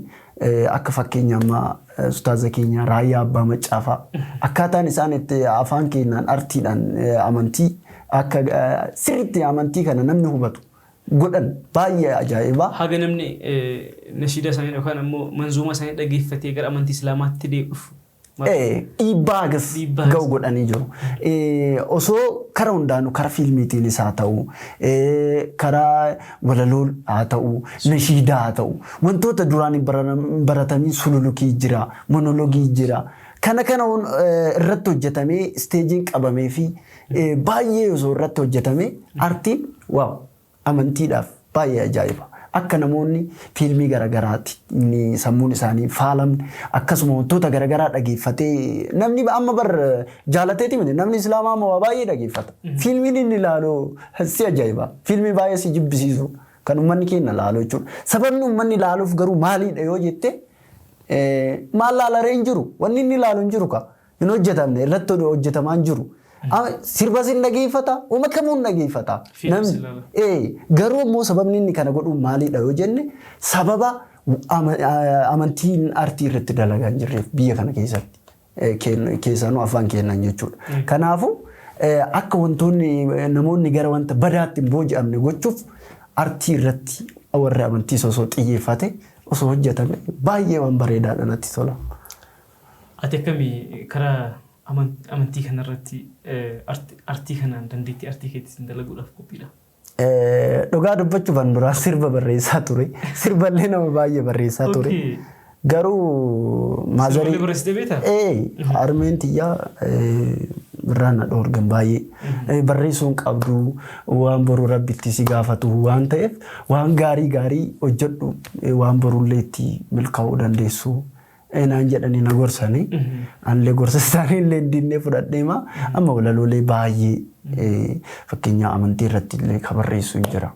akka fakkeenya ammaa ustaaza keenya Raayyaa Abbaa Maccaa akkaataan isaan itti afaan keenyaan artiidhaan amantii akka sirriitti amantii kana namni hubatu godhan baay'ee ajaa'iba. Haga namni nashiida isaanii yookaan ammoo manzuuma isaanii dhageeffatee gara amantii Islaamaatti deebi'u. Dhiibbaa hagas Dhiibbaa ga'u godhanii jiru. Osoo kara hundaanuu, kara fiilmiitiinis haa ta'u, karaa walaloo haa ta'u, nashiidaa haa ta'u, wantoota duraan hin baratamiin, sululukii jira, monologii jira. Kana irratti hojjetamee, isteejiin qabamee fi baay'ee osoo irratti hojjetamee, artiin wow, amantiidhaaf baay'ee ajaa'iba. Akka namoonni fiilmii garaagaraatti sammuun isaanii faalamne, akkasuma wantoota garaagaraa dhageeffatee, namni amma bar jaalateeti miti, namni Islaamaa amma waa baay'ee dhageeffata. Fiilmiin inni ilaalu si ajaa'iba. Fiilmii baay'ee si jibbisiisu kan uummanni keenya ilaalu jechuudha. Sababni uummanni ilaaluuf garuu maalidha yoo jette, maal laalaree hin jiru. Wanni inni ilaalu hin jiru ka. Hin hojjetamne, irratti hojjetamaa hin jiru. Sirbas hin dhageeffata, uuma kamuu hin dhageeffata. Fiilmis ilaala. Garuu immoo sababni inni kana godhu maalidha yoo jenne, sababa amantiin artii irratti dalagaa hin jirreef biyya kana keessatti. Keessaanuu afaan kennan jechuudha. Kanaafuu akka wantoonni namoonni gara wanta badaatti hin booji'amne gochuuf, artii irratti warri amantii osoo xiyyeeffate, osoo hojjetame, baay'ee waan bareedaadha, natti tola. Ati akkamii karaa amantii kanarratti, artii kanaan dandeettii artii keetiin dalaguudhaaf qophiidha? Dhugaa dubbachuuf, an duraan sirba barreessaa ture. Sirballee nama baay'ee barreessaa ture. Garuu maazarii. Sirballee barreessitee beektaa? Harmeen tiyyaa irraa na dhoorgan baay'ee. Barreessuu hin qabdu, waan boruu Rabbi itti si gaafatu waan ta'eef, waan gaarii gaarii hojjedhu, waan borullee itti milkaa'uu dandeessu naan jedhanii na gorsanii. Anillee gorsa isaanii illee dinnee fudhadheema amma walaloolee baay'ee, fakkeenya amantii irratti illee ka barreessu hin jira.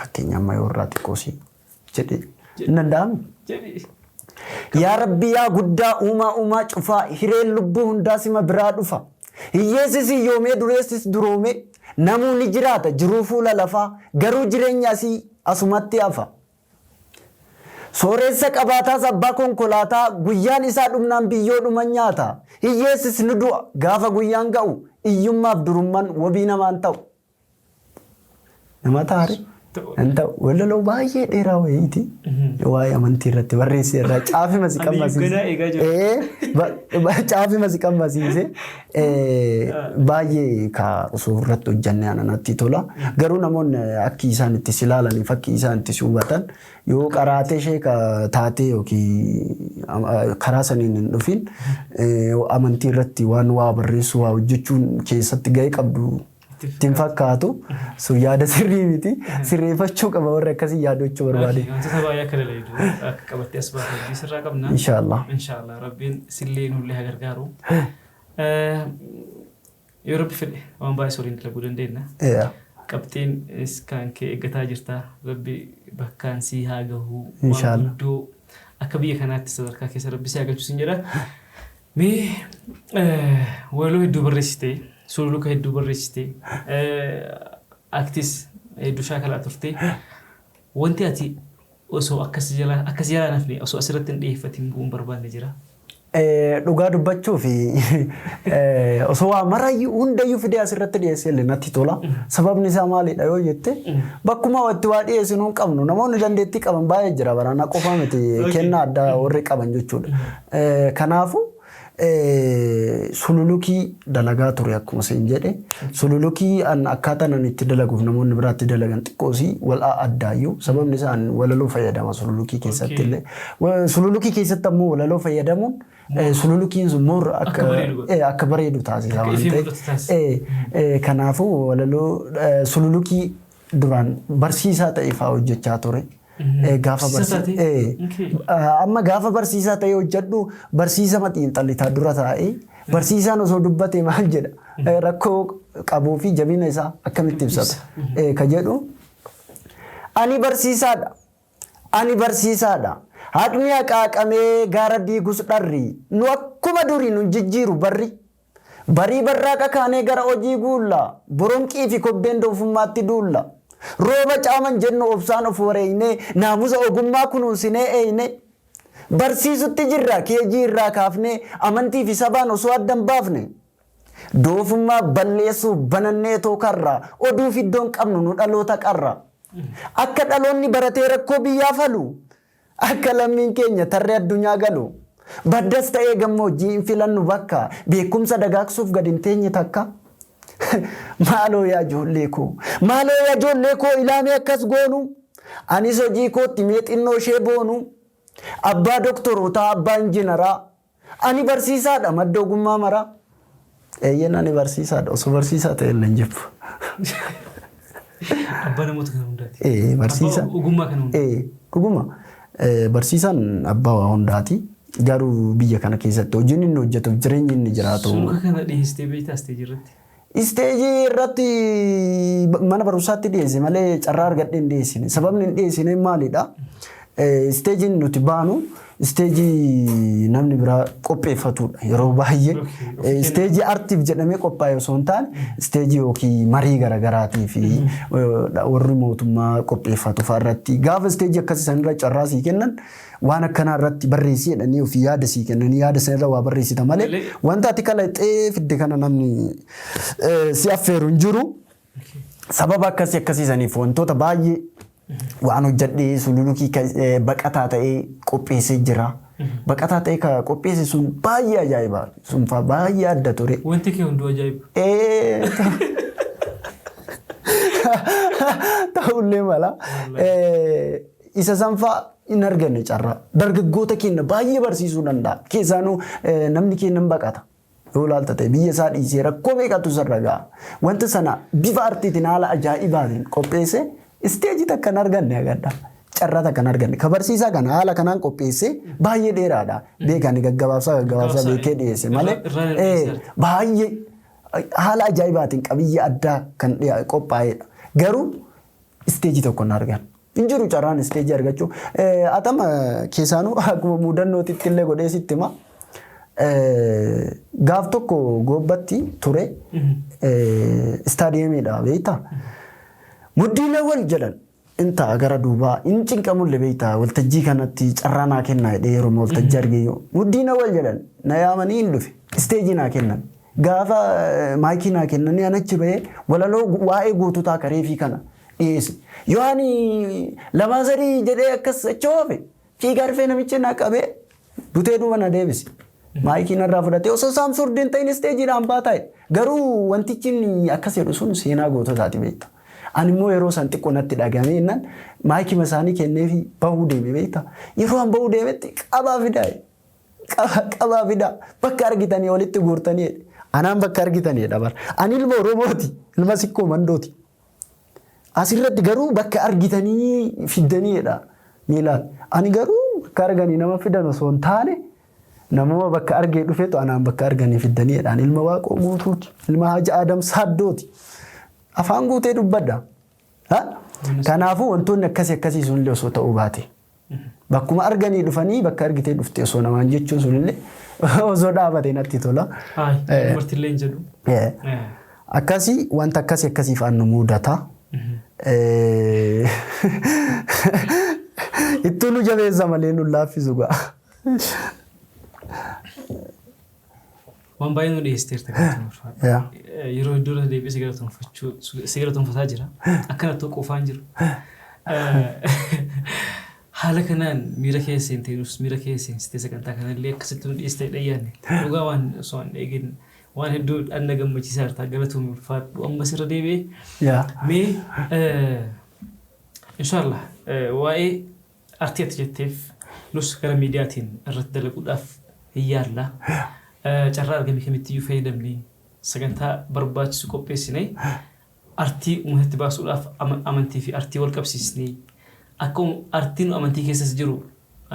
Fakkeenya amma yoo irraa xiqqoosii jedhe hin danda'amu. Jedhi. Yaa Rabbi, yaa guddaa uumaa, uumaa cufaa, hireen lubbuu hundaa sima biraa dhufa. Hiyyeessis hiyyoomee, dureessis duroomee, namuu ni jiraata jiruu fuula lafaa, garuu jireenya asii asumatti hafa. Sooressa qabaataas abbaa konkolaataa, guyyaan isaa dhumnaan biyyoo dhuman nyaata. Hiyyeessis ni du'a gaafa guyyaan ga'u, iyyummaaf durummaan wabii namaan ta'u. Nama taare. Hin ta'u. Walaloo baay'ee dheeraa wayiiti. Waa'ee amantii irratti barreessee irraa caafima si Ani qammasiise. ganaa eegaa jira. Caafima si qammasiise. Baay'ee ka osoo irratti hojjannee ana natti tola. Garuu namoonni akki isaan itti si ilaalaniif, akki isaan itti si hubatan, yoo qaraatee ishee ka taatee yookiin karaa saniin hin dhufin, amantii irratti waan waa barreessuu, waa hojjechuun keessatti gahee qabdu ittiin fakkaatu. Sun yaada sirrii miti, sirreeffachuu qaba warri akkasii yaadachuu barbaade. Wantoota baay'ee akka dalaydu, akka qabattee as baate hojii sirraa qabna. Inshaallah. Inshaallah, Rabbiin sillee nullee haa gargaaru. Yoo Rabbi fedhe waan baay'ee waliin dalaguu dandeenya. Qabxiin kan kee eeggataa jirta. Rabbi bakkaan sii haa gahu. Waan Inshaallah. guddoo akka biyya kanaatti sadarkaa keessa Rabbi si haa galchu sin jedha. Mee walaloo hedduu barreessite, sululuka hedduu barreessite, aktis hedduu shaakalaa turte. Wanti ati osoo akkas jalaa nafne, osoo asirratti hin dhiyeeffatin bu'uun barbaanne jira. Dhugaa dubbachuu fi osoo waa marayyuu hundayyuu fidee asirratti dhiyeessee illee natti tola. Sababni isaa maalidha yoo jette, bakkuma itti waa dhiyeessinu hin qabnu. Namoonni dandeettii qaban baay'ee jira, baranaa qofa miti, kennaa addaa warri qaban jechuudha. Kanaafuu sululukii dalagaa ture akkuma isin jedhe. Sululukii an akkaataan ani itti dalaguuf namoonni biraatti dalagan xiqqoosii wal addaayyuu. Sababni isaa an walaloo fayyadama sululukii keessatti illee. Sululukii keessatti ammoo walaloo fayyadamuun sululukiin sun more akka bareedu godha. Akka bareedu taasisa Akka waan ifee ta'eef. mul'atu taasisa. Kanaafuu walaloo sululukii duraan barsiisaa ta'e fa'aa hojjechaa ture. Gaafa Barsiisaa taatee? Amma gaafa barsiisaa ta'ee hojjedhu barsiisa xiinxallitaa dura taa'ee barsiisaan osoo dubbate maal jedha, rakkoo qabuu fi jabina isaa akkamitti ibsata ka jedhu. Ani barsiisaadha. Ani barsiisaadha. Haqni haqaaqamee gaara diigus dharri. Nu akkuma durii nu jijjiiru barri. Barii barraaqa kaanee gara hojii guulla. Boronqii fi kobbeen doofummaatti duulla. Rooba caaman jennu obsaan of wareeynee, naamusa ogummaa kunuunsinee eeyne. Barsiisutti jirra keejii irraa kaafnee, amantii fi sabaan osoo adda hin baafne. Doofummaa balleessuuf banannee tookarra, oduuf iddoon qabnu nu dhaloota qarra. Akka dhaloonni baratee rakkoo biyyaa falu, akka lammiin keenya tarree addunyaa galu. Baddas ta'ee gammoojjii hin filannu bakka, beekumsa dagaagsuuf gad hin teenye takka. Maaloo yaa ijoollee koo, maaloo yaa ijoollee koo, ilaamee akkas goonu. Anis hojii kootti mee xinnoo ishee boonu. Abbaa doktorootaa, abbaa injinaraa. Ani barsiisaadha madda ogummaa maraa. Eeyyeen, ani barsiisaadha, osoo barsiisaa ta'e illee hin jibbu. Abbaa namoota kana hundaati. Barsiisaa. Abbaa ogummaa kana hundaa. Dhuguma barsiisaan abbaa waa hundaati. Garuu biyya kana keessatti hojiin inni hojjetuuf jireenyi inni jiraatu. Suuqa kana dhiyeessitee beektaa isteejii irratti? Isteejii irratti mana barumsaatti dhiyeesse malee carraa argadhee hin dhiyeessine. Sababni hin dhiyeessine maalidha? Isteejiin nuti baanu isteejii namni biraa qopheeffatudha yeroo baay'ee. Isteejii artiif jedhamee qophaa'e osoo hin taane, isteejii yookiin marii garaagaraatii fi warri mootummaa qopheeffatu fa'aa irratti, gaafa isteejii akkasii sanirra carraa sii kennan, waan akkanaa irratti barreessii jedhanii ofii yaada sii kennanii, yaada sanirra waa barreessita malee wanta ati kalaqxee fidde kana namni si affeeru hin jiru. Sababa akkasii akkasii saniif wantoota baay'ee waan hojjedhee sululukii baqataa ta'ee qopheessee jira. Baqataa ta'ee ka qopheesse sun baay'ee ajaa'iba. Sun fa'aa baay'ee adda ture. Wanti kee hunduu ajaa'iba. Ta'ullee mala. Isa san fa'aa hin arganne carraa. Dargaggoota keenya baay'ee barsiisuu danda'a. Keessaanuu namni keenya hin baqata. Yoo ilaalta ta'e biyya isaa dhiisee rakkoo meeqatu isarra ga'a. Wanta sana bifa artiitiin haala ajaa'ibaatiin qopheesse, isteejii takka hin arganne agadha. Carraa takka hin arganne. Ka barsiisaa kana haala kanaan qopheesse baay'ee dheeraadha. Beekani gaggabaabsaa gaggabaabsaa beekee dhiyeesse malee baay'ee haala ajaa'ibaatiin qabiyyee addaa kan qophaa'edha. Garuu isteejii tokko hin argan. Hin jiru carraan isteejii argachuu. Atama keessaanuu akkuma mudannootitti illee godhee sitti hima. Gaaf tokko goobbatti ture, istaadiyeemiidha beektaa. Muddiin wal jedhan intaa gara duubaa hin cinqamullee beektaa, waltajjii kanatti carraa naa kennaa jedhee yeroo waltajjii argee muddiin wal jedhan na yaamanii hin dhufe, isteejii naa kennan. Gaafa maayikii naa kennanii an achi bahee walaloo waa'ee goototaa kareefii kana dhiyeesse. Yoo ani lamaa sadii jedhee akkas achi oofe, fiigaa dhufee namichi na qabee butee duuba na deebise. Maayikii narraa fudhatee osoo saamsuur hin ta'in isteejiidhaan baataa. Garuu wantichi inni akkas jedhu sun seenaa goototaati beekta. Ani immoo yeroo san xiqqoo natti dhagahame jennaan maayikii isaanii kenneefi bahuu deeme beekta. Yeroo an bahuu deemetti qabaa fidaa. Qabaa fidaa, bakka argitanii walitti guurtanii. Anaan bakka argitanii bara. Ani ilma Oromooti. Ilma Sikkoo Mandooti. Asirratti garuu bakka argitanii fiddaniidha miilaan. Ani garuu bakka arganii nama fidan osoo hin taane, namuma bakka argee dhufetu anaan bakka arganii fiddaniidha. Ani ilma Waaqoo Guutuuti. Ilma Haji Adam Saaddooti. Afaan guutee dubbadha. Kanaafuu wantoonni akkasii akkasii sunillee osoo ta'uu baate. Bakkuma arganii dhufanii bakka argitee dhufte osoo namaan jechuun sunillee osoo dhaabate natti tola. Dubartillee hin jedhu. Akkasii wanta akkasii akkasii fa'aan nu mudata. Ittuu nu jabeessa malee nu laaffisu ga'a. Waan baay'ee nu dhiyeessiteerta, galatoomfadha. Yeroo hedduu irra deebi'ee si galatoomfataa jira. Akkanatti qofaan jiru. Haala kanaan miira keessa seentee, nus miira keessa seensitee, sagantaa kanallee akkasitti nu dhiyeessitee dhayyaanne. Dhugaa waan osoo hin eegin waan hedduu dhanna gammachiisaa jirta, galatoomii, ulfaadhu ammas irra deebi'ee. Mee inshaallah waa'ee artii ati jetteef nus gara miidiyaatiin irratti dalaguudhaaf hin yaalla. Carraa argame kamittiyyuu fayyadamnee sagantaa barbaachisu qopheessinee artii uummatatti baasuudhaaf, amantii fi artii wal qabsiisnee, akka artiin amantii keessas jiru,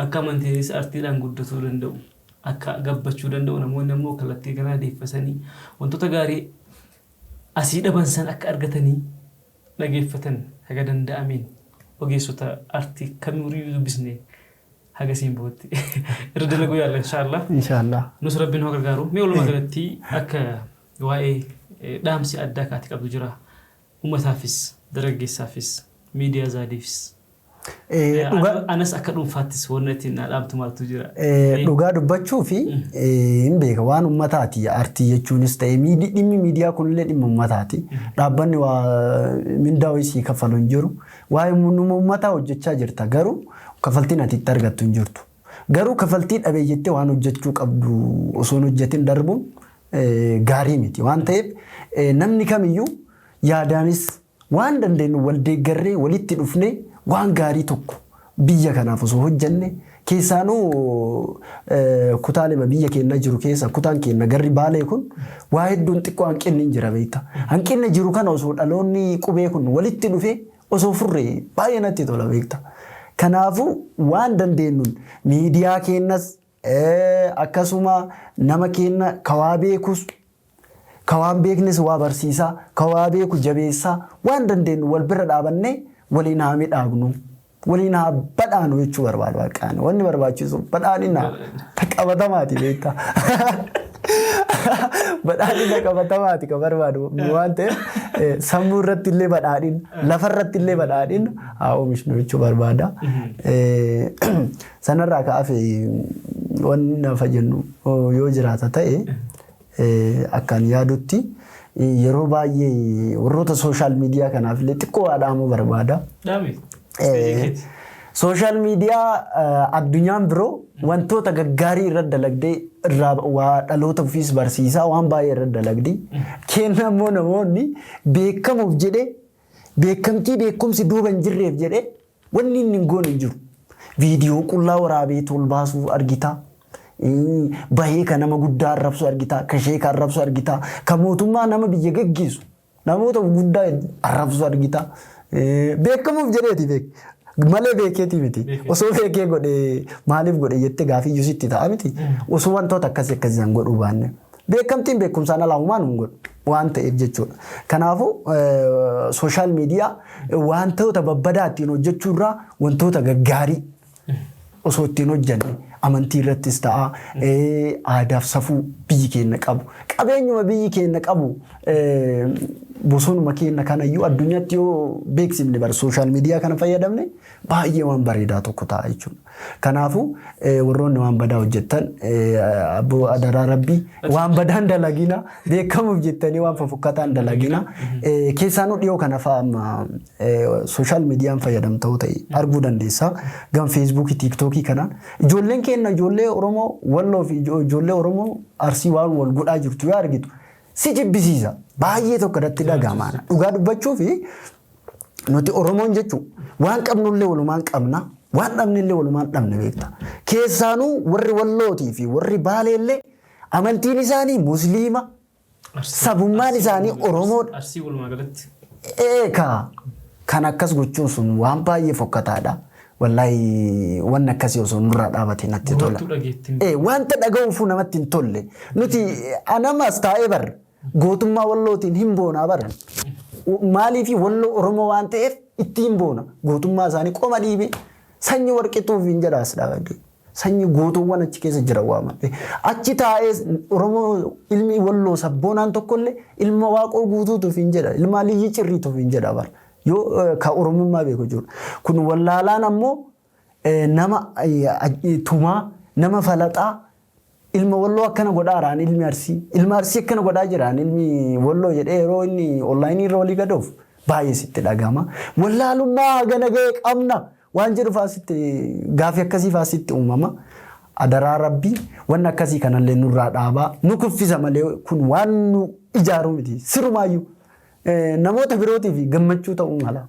akka amantiinis artiidhaan guddatuu danda'u, akka gabbachuu danda'u, namoonni ammoo kallattii kanaa deeffatanii wantoota gaarii asii dhaban san akka argatanii dhageeffatan, haga danda'ameen ogeessota artii kamiyyuu dubbisnee haga siin bootti irra dalaguu yaalla, inshaallah. Inshaallah. Nus Rabbiin haa gargaaru. Mee walumaa galatti akka waa'ee dhaamsi addaa kaati qabdu jira. Uummataafis, dargaggeessaafis, miidiyaa Zaadiifis. Anas akka dhuunfaattis wanna ittiin na dhaamtu maaltu jira? Dhugaa dubbachuu fi hin beeka, waan ummataati artii jechuunis ta'e dhimmi miidiyaa kunillee dhimma ummataati. Dhaabbanni waa mindaa wayii kaffalu hin jiru. Waa'ee ummataa hojjechaa jirta, garuu kafaltiin ati itti argattu hin jirtu. Garuu kafaltii dhabee jettee waan hojjechuu qabdu osoo hin hojjetin darbuun gaarii miti. Waan ta'eef namni kamiyyuu yaadaanis waan dandeenyu wal deeggarree walitti dhufnee waan gaarii tokko biyya kanaaf osoo hojjenne, keessaanuu kutaalee biyya keenya jiru keessa kutaan keenya garri Baalee kun waa hedduun xiqqoo hanqinni hin jira, beekta. Hanqinni jiru kana osoo dhaloonni qubee kun walitti dhufee osoo furree baay'ee natti tola, beekta. Kanaafuu waan dandeenyuun miidiyaa keenyas akkasuma nama keenya kawaa beekus, kawaan beeknes waa barsiisaa, kawaa beeku jabeessaa, waan dandeenyu wal bira dhaabannee waliin haa midhaagnu, waliin haa badhaanu jechuu barbaadu. Waaqaan wanni barbaachisu badhaadhina qabatamaati, beektaa. Badhaadhina qabatamaati kan barbaadu waan ta'eef sammuu irratti illee badhaadhina, lafa irratti illee badhaadhina haa oomishnu jechuu barbaada. Sanarraa ka'afe wanni nafa jennu yoo jiraata ta'e, akkaan yaadutti yeroo baay'ee warroota social media kanaaf illee xiqqoo waa dhaamuu barbaada. Social media addunyaan biroo wantoota gaggaarii irra dalagdee irraa waa dhaloota ofiis barsiisaa waan baay'ee irra dalagdi. Kenna immoo namoonni beekamuuf jedhee, beekamtii beekumsi duuba hin jirreef jedhee wanni inni hin goone hin jiru. Viidiyoo qullaa waraabee tol baasuu argita. Bahee kan nama guddaa arrabsu argita. Kan sheeka arrabsu argita. Kan mootummaa nama biyya geggeessu namoota guddaa arrabsu argita. Beekamuuf jedheeti beek. Malee beekeetii miti. Osoo beekee godhe maaliif godhe jettee gaafiyyuu sitti ta'a miti. Osoo wantoota akkasii akkasii godhuu baanne. Beekamtiin beekumsaan alaa humaan hin godhu waan ta'eef jechuudha. Kanaafuu social media wantoota babbadaa ittiin hojjechuu irraa wantoota gaggaarii osoo ittiin hojjenne, amantii irrattis ta'a, aadaaf safuu biyyi keenya qabu, qabeenyuma biyyi keenya qabu, bosonuma keenya kanayyuu addunyaatti yoo beeksifne bara social media kana fayyadamne baay'ee waan bareedaa tokko ta'a jechuudha. Kanaafuu warroonni waan badaa hojjettan, abboo, adaraa Rabbii, waan badaan dalagina, beekamuuf jettanii waan fofokkataan dalagina. Keessaanuu dhiyoo kana fa'a amma social mediaan fayyadamtoo ta'e arguu dandeessa. Gama Feesbuukii, Tiiktookii kanaan ijoolleen keenya, ijoollee Oromoo Walloo fi ijoollee Oromoo Arsii waan wal godhaa jirtu yoo argitu si jibbisiisa. Baay'ee tokko irratti dhaga'ama. Dhugaa dubbachuu fi nuti Oromoon jechuun waan qabnullee walumaan qabna, waan dhabnellee walumaan dhabne, beekta. Keessaanuu warri Wallootii fi warri Baaleellee amantiin isaanii Musliima, sabummaan isaanii Oromoodha. Arsii walumaa galatti. Eekaa kan akkas gochuun sun waan baay'ee fokkataadha. Wallaahi wanni akkasii osoo nurraa dhaabate natti tola. Gurrattuu dhageettiin. Wanta dhaga'uufuu namatti hin tolle. Nuti anamas taa'ee bar gootummaa Wallootiin hin boonaa baran. Maaliif? Walloo Oromoo waan ta'eef ittiin boona. Gootummaa isaanii qoma dhiibee sanyii warqituuf hin jedhaas dhaabadde. Sanyii gootuuwwan achi keessa jira waaman. Achi taa'ee Oromoo ilmi Walloo sabboonaan tokkollee ilma Waaqoo Guutuutuuf hin jedha. Ilma Aliyyi Cirriituuf hin jedha bara. Yoo ka Oromummaa beeku jechuudha. Kun wallaalaan ammoo nama tumaa, nama falaxaa. Ilma Walloo akkana godhaaraan ilmi Arsii, ilma Arsii akkana godhaa jiraan ilmi Walloo jedhee yeroo inni onlaayinii irra walii gadoof baay'ee sitti dhagahama. Wallaalummaa hagana ga'e qabna waan jedhu fa'aa sitti gaafii akkasii fa'aa sitti uumama. Adaraa Rabbii wanni akkasii kanallee nurraa dhaabaa, nu kuffisa malee kun waan nu ijaaruu miti. Sirumaayyuu namoota birootiif gammachuu ta'uu mala.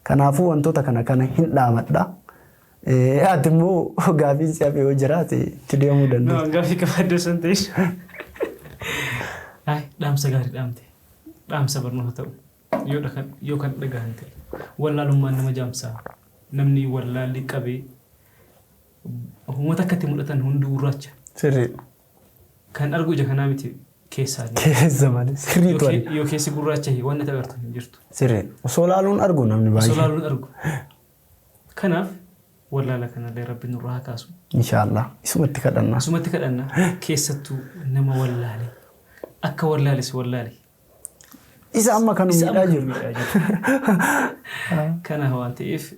Kanaafuu wantoota kana kana hin dhaamadha. Ati immoo gaafiin si hafe yoo jiraate itti deemuu dandeessa. No, gaaffii qabaadde osoo hin ta'in. Ay, dhaamsa gaarii dhaamte. Dhaamsa barnoota ta'u. Yoo dhakan yoo kan dhagahan ta'e. Wallaalummaan nama jaamsa. Namni wallaalli qabee uummata akkatti mul'atan hunduu gurraacha. Sirriidha. Kan argu ija kanaa miti keessaa. Keessa malee sirriitu arga. Yoo keessi gurraacha waan ati agartu hin jirtu. Sirriidha. Osoo laaluun argu namni Osoo baay'ee. laaluun argu. Kanaaf wallaala kanallee Rabbi nurraa haa kaasu. Inshaallah. Isumatti kadhanna. Asumatti kadhanna, keessattuu nama wallaale. Akka wallaales wallaale. Isa amma kan Isa amma miidhaa kan jiru. miidhaa jiru. Kana waan ta'eef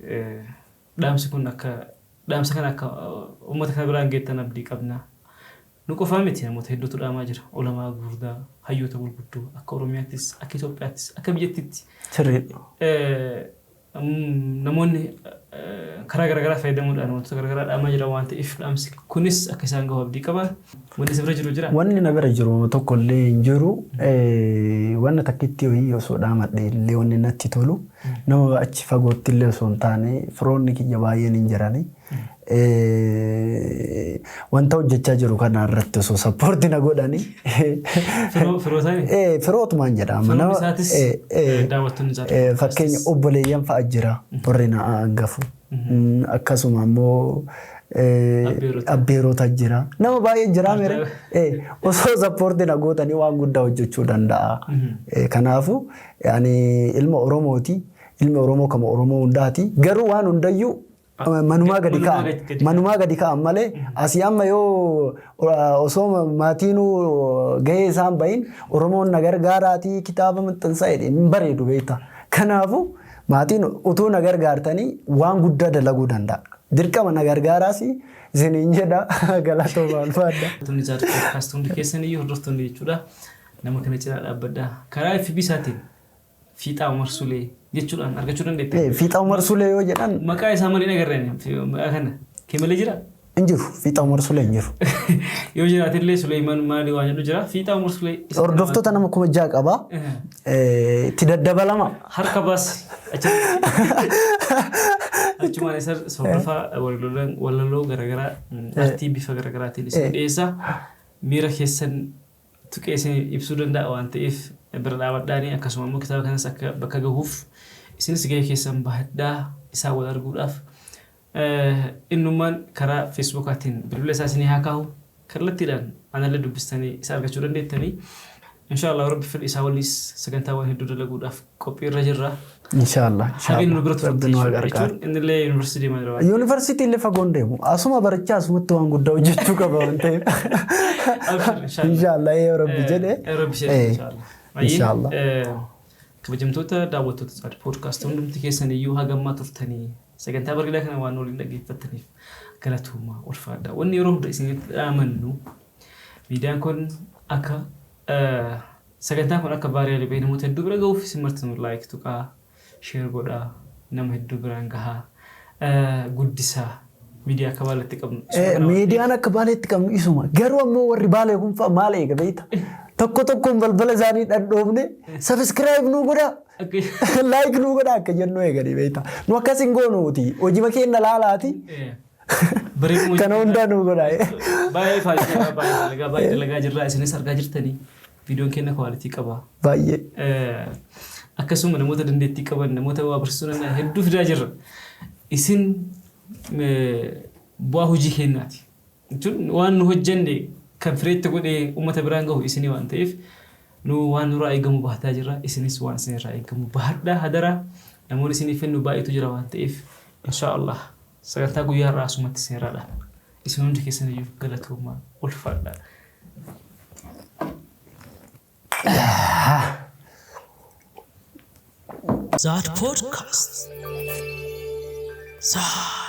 dhaamsi kun akka dhaamsa kana akka uummata kana biraan geettan abdii qabna. Nu qofaa miti, namoota hedduutu dhaamaa jira. Ulamaa gurguddaa, hayyoota gurguddoo akka Oromiyaattis, akka Itoophiyaattis, akka biyyattiitti. Namoonni karaa garaagaraa fayyadamuudhaan wantoota garaagaraa dhaamaa jira waan ta'eef dhaamsi kunis akka isaan gahu abdii qaba. Wanni si bira jiru jira? Wanni na bira jiru tokko illee hin jiru. Wanna takkitti wayii osoo dhaamadhe illee wanni natti tolu nama achi fagootti illee osoo hin taane firoonni kiyya baay'een hin jirani. Wanta hojjechaa jiru kana irratti osoo support na godhani. Firootaani? Firootumaan jedha. Firoonni isaatis daawwattoonni isaati. Fakkeenya obboleeyyan fa'a jira warri na hangafu. Akkasuma immoo Abbeerota. Abbeerota jira. Nama baay'ee jira mere. Osoo support na gootanii waan guddaa hojjechuu danda'a. Kanaafuu ani ilma Oromooti. Ilmi Oromoo kama Oromoo hundaati. Garuu waan hundayyuu manumaa gadi Manumaa ka'an. gadi Manumaa gadi ka'an malee asii amma yoo osoo maatiinuu gahee isaan bahin Oromoon na gargaaraatii kitaaba maxxansaa jedhee hin bareedu beekta. Kanaafuu maatiin utuu na gargaartanii waan guddaa dalaguu danda'a. Dirqama na gargaaraas isiniin jedha, galatooma, alfaadha. Hordoftoonni Zaad Podcast hundi keessan iyyuu, hordoftoonni jechuudha. Nama kana cinaa dhaabbadha. Karaa FB isaatiin Fiixaa Umar Sulee jechuudhaan argachuu dandeetta. Fiixaa Umar Sulee yoo jedhan. Maqaa isaa malee hin agarreen maqaa kana. Kee malee jira? Hin jiru. Fiixaa Umar Sulee hin jiru. Yoo jiraatellee Suleeman maali waan jedhu jira. Fiixaa Umar Sulee. Isa Hordoftoota nama 6,000 qaba. Itti daddabalama. Harka baasi. Achumaan isa hordofaa, walaloo garaagaraa, artii bifa garaagaraatiin isin dhiyeessa. Miira keessan tuqee isin ibsuu danda'a waan ta'eef bira dhaabadhaanii, akkasuma immoo kitaaba kanas akka bakka gahuuf isinis gahee keessan bahadhaa. Isaan wal arguudhaaf innummaan karaa feesbuukaatiin bilbila isaa isinii haa kaahu, kallattiidhaan anallee dubbistanii isa argachuu dandeettanii. Inshaallah, Rabbi fedhe isaa waliis sagantaawwan hedduu dalaguudhaaf qophii irra jirra. Inshaallah. Hagin nu bira Rabbi nu haa gargaaru. Jechuun innillee yuunivarsiitii deemaa jira waan ta'eef. Yuunivarsiitii illee fagoon deemu. Asuma barachaa asumatti waan guddaa hojjechuu qaba waan ta'eef. Abshir, inshaallah. Inshaallah, yoo Rabbi jedhe. Rabbi jedhe, inshaallah. Inshaallah. Kabajamtoota daawwattoota Zaad Podcast hundumti keessan iyyuu hagammaa turtanii sagantaa bareedaa kana waan waliin dhaggeeffattaniif galatoomaa, ulfaadha. Wanni yeroo hunda isinitti dhaamannu miidiyaan kun akka sagantaan kun akka viral bahee namoota hedduu bira gahuuf isin martinuu like tuqaa, share godhaa, nama hedduu biraan gahaa, guddisaa miidiyaa akka Baaletti qabnu. Isuma kana waan Miidiyaan akka Baaleetti qabnu isuma. Garuu ammoo warri Baalee kun fa'a maal eega beekta? Tokko tokkoon balbala isaanii dhadhoofne subscribe nuu godhaa. Like nuu godhaa akka jennu eeganii beekta. Nu akkas hin goonuuti. Hojii keenya laalaati. Bareeduma. Kana hundaa nuu godhaa. Baay'ee faayidaa, baay'ee dalagaa, baay'ee dalagaa jirra. Isinis argaa jirtanii viidiyoon keenya quality qaba. Baay'ee. Akkasuma namoota dandeettii qaban, namoota waa barsiisuu danda'an hedduu fidaa jirra. Isin bu'aa hojii keenyaati. Jechuun waan nu hojjenne kan fireetti godhee uummata biraan gahu isinii waan ta'eef nu waan nurraa eegamu bahataa jirra. Isinis waan isinirraa eegamu bahadhaa hadaraa. Namoonni isiniif kennu baay'eetu jira waan ta'eef inshaallah sagantaa guyyaa irraa asumatti isinirraa dhaabna. Isin hundi keessan iyyuu galatoomaa, ulfaadhaa. Zaad Podcast. Zaad.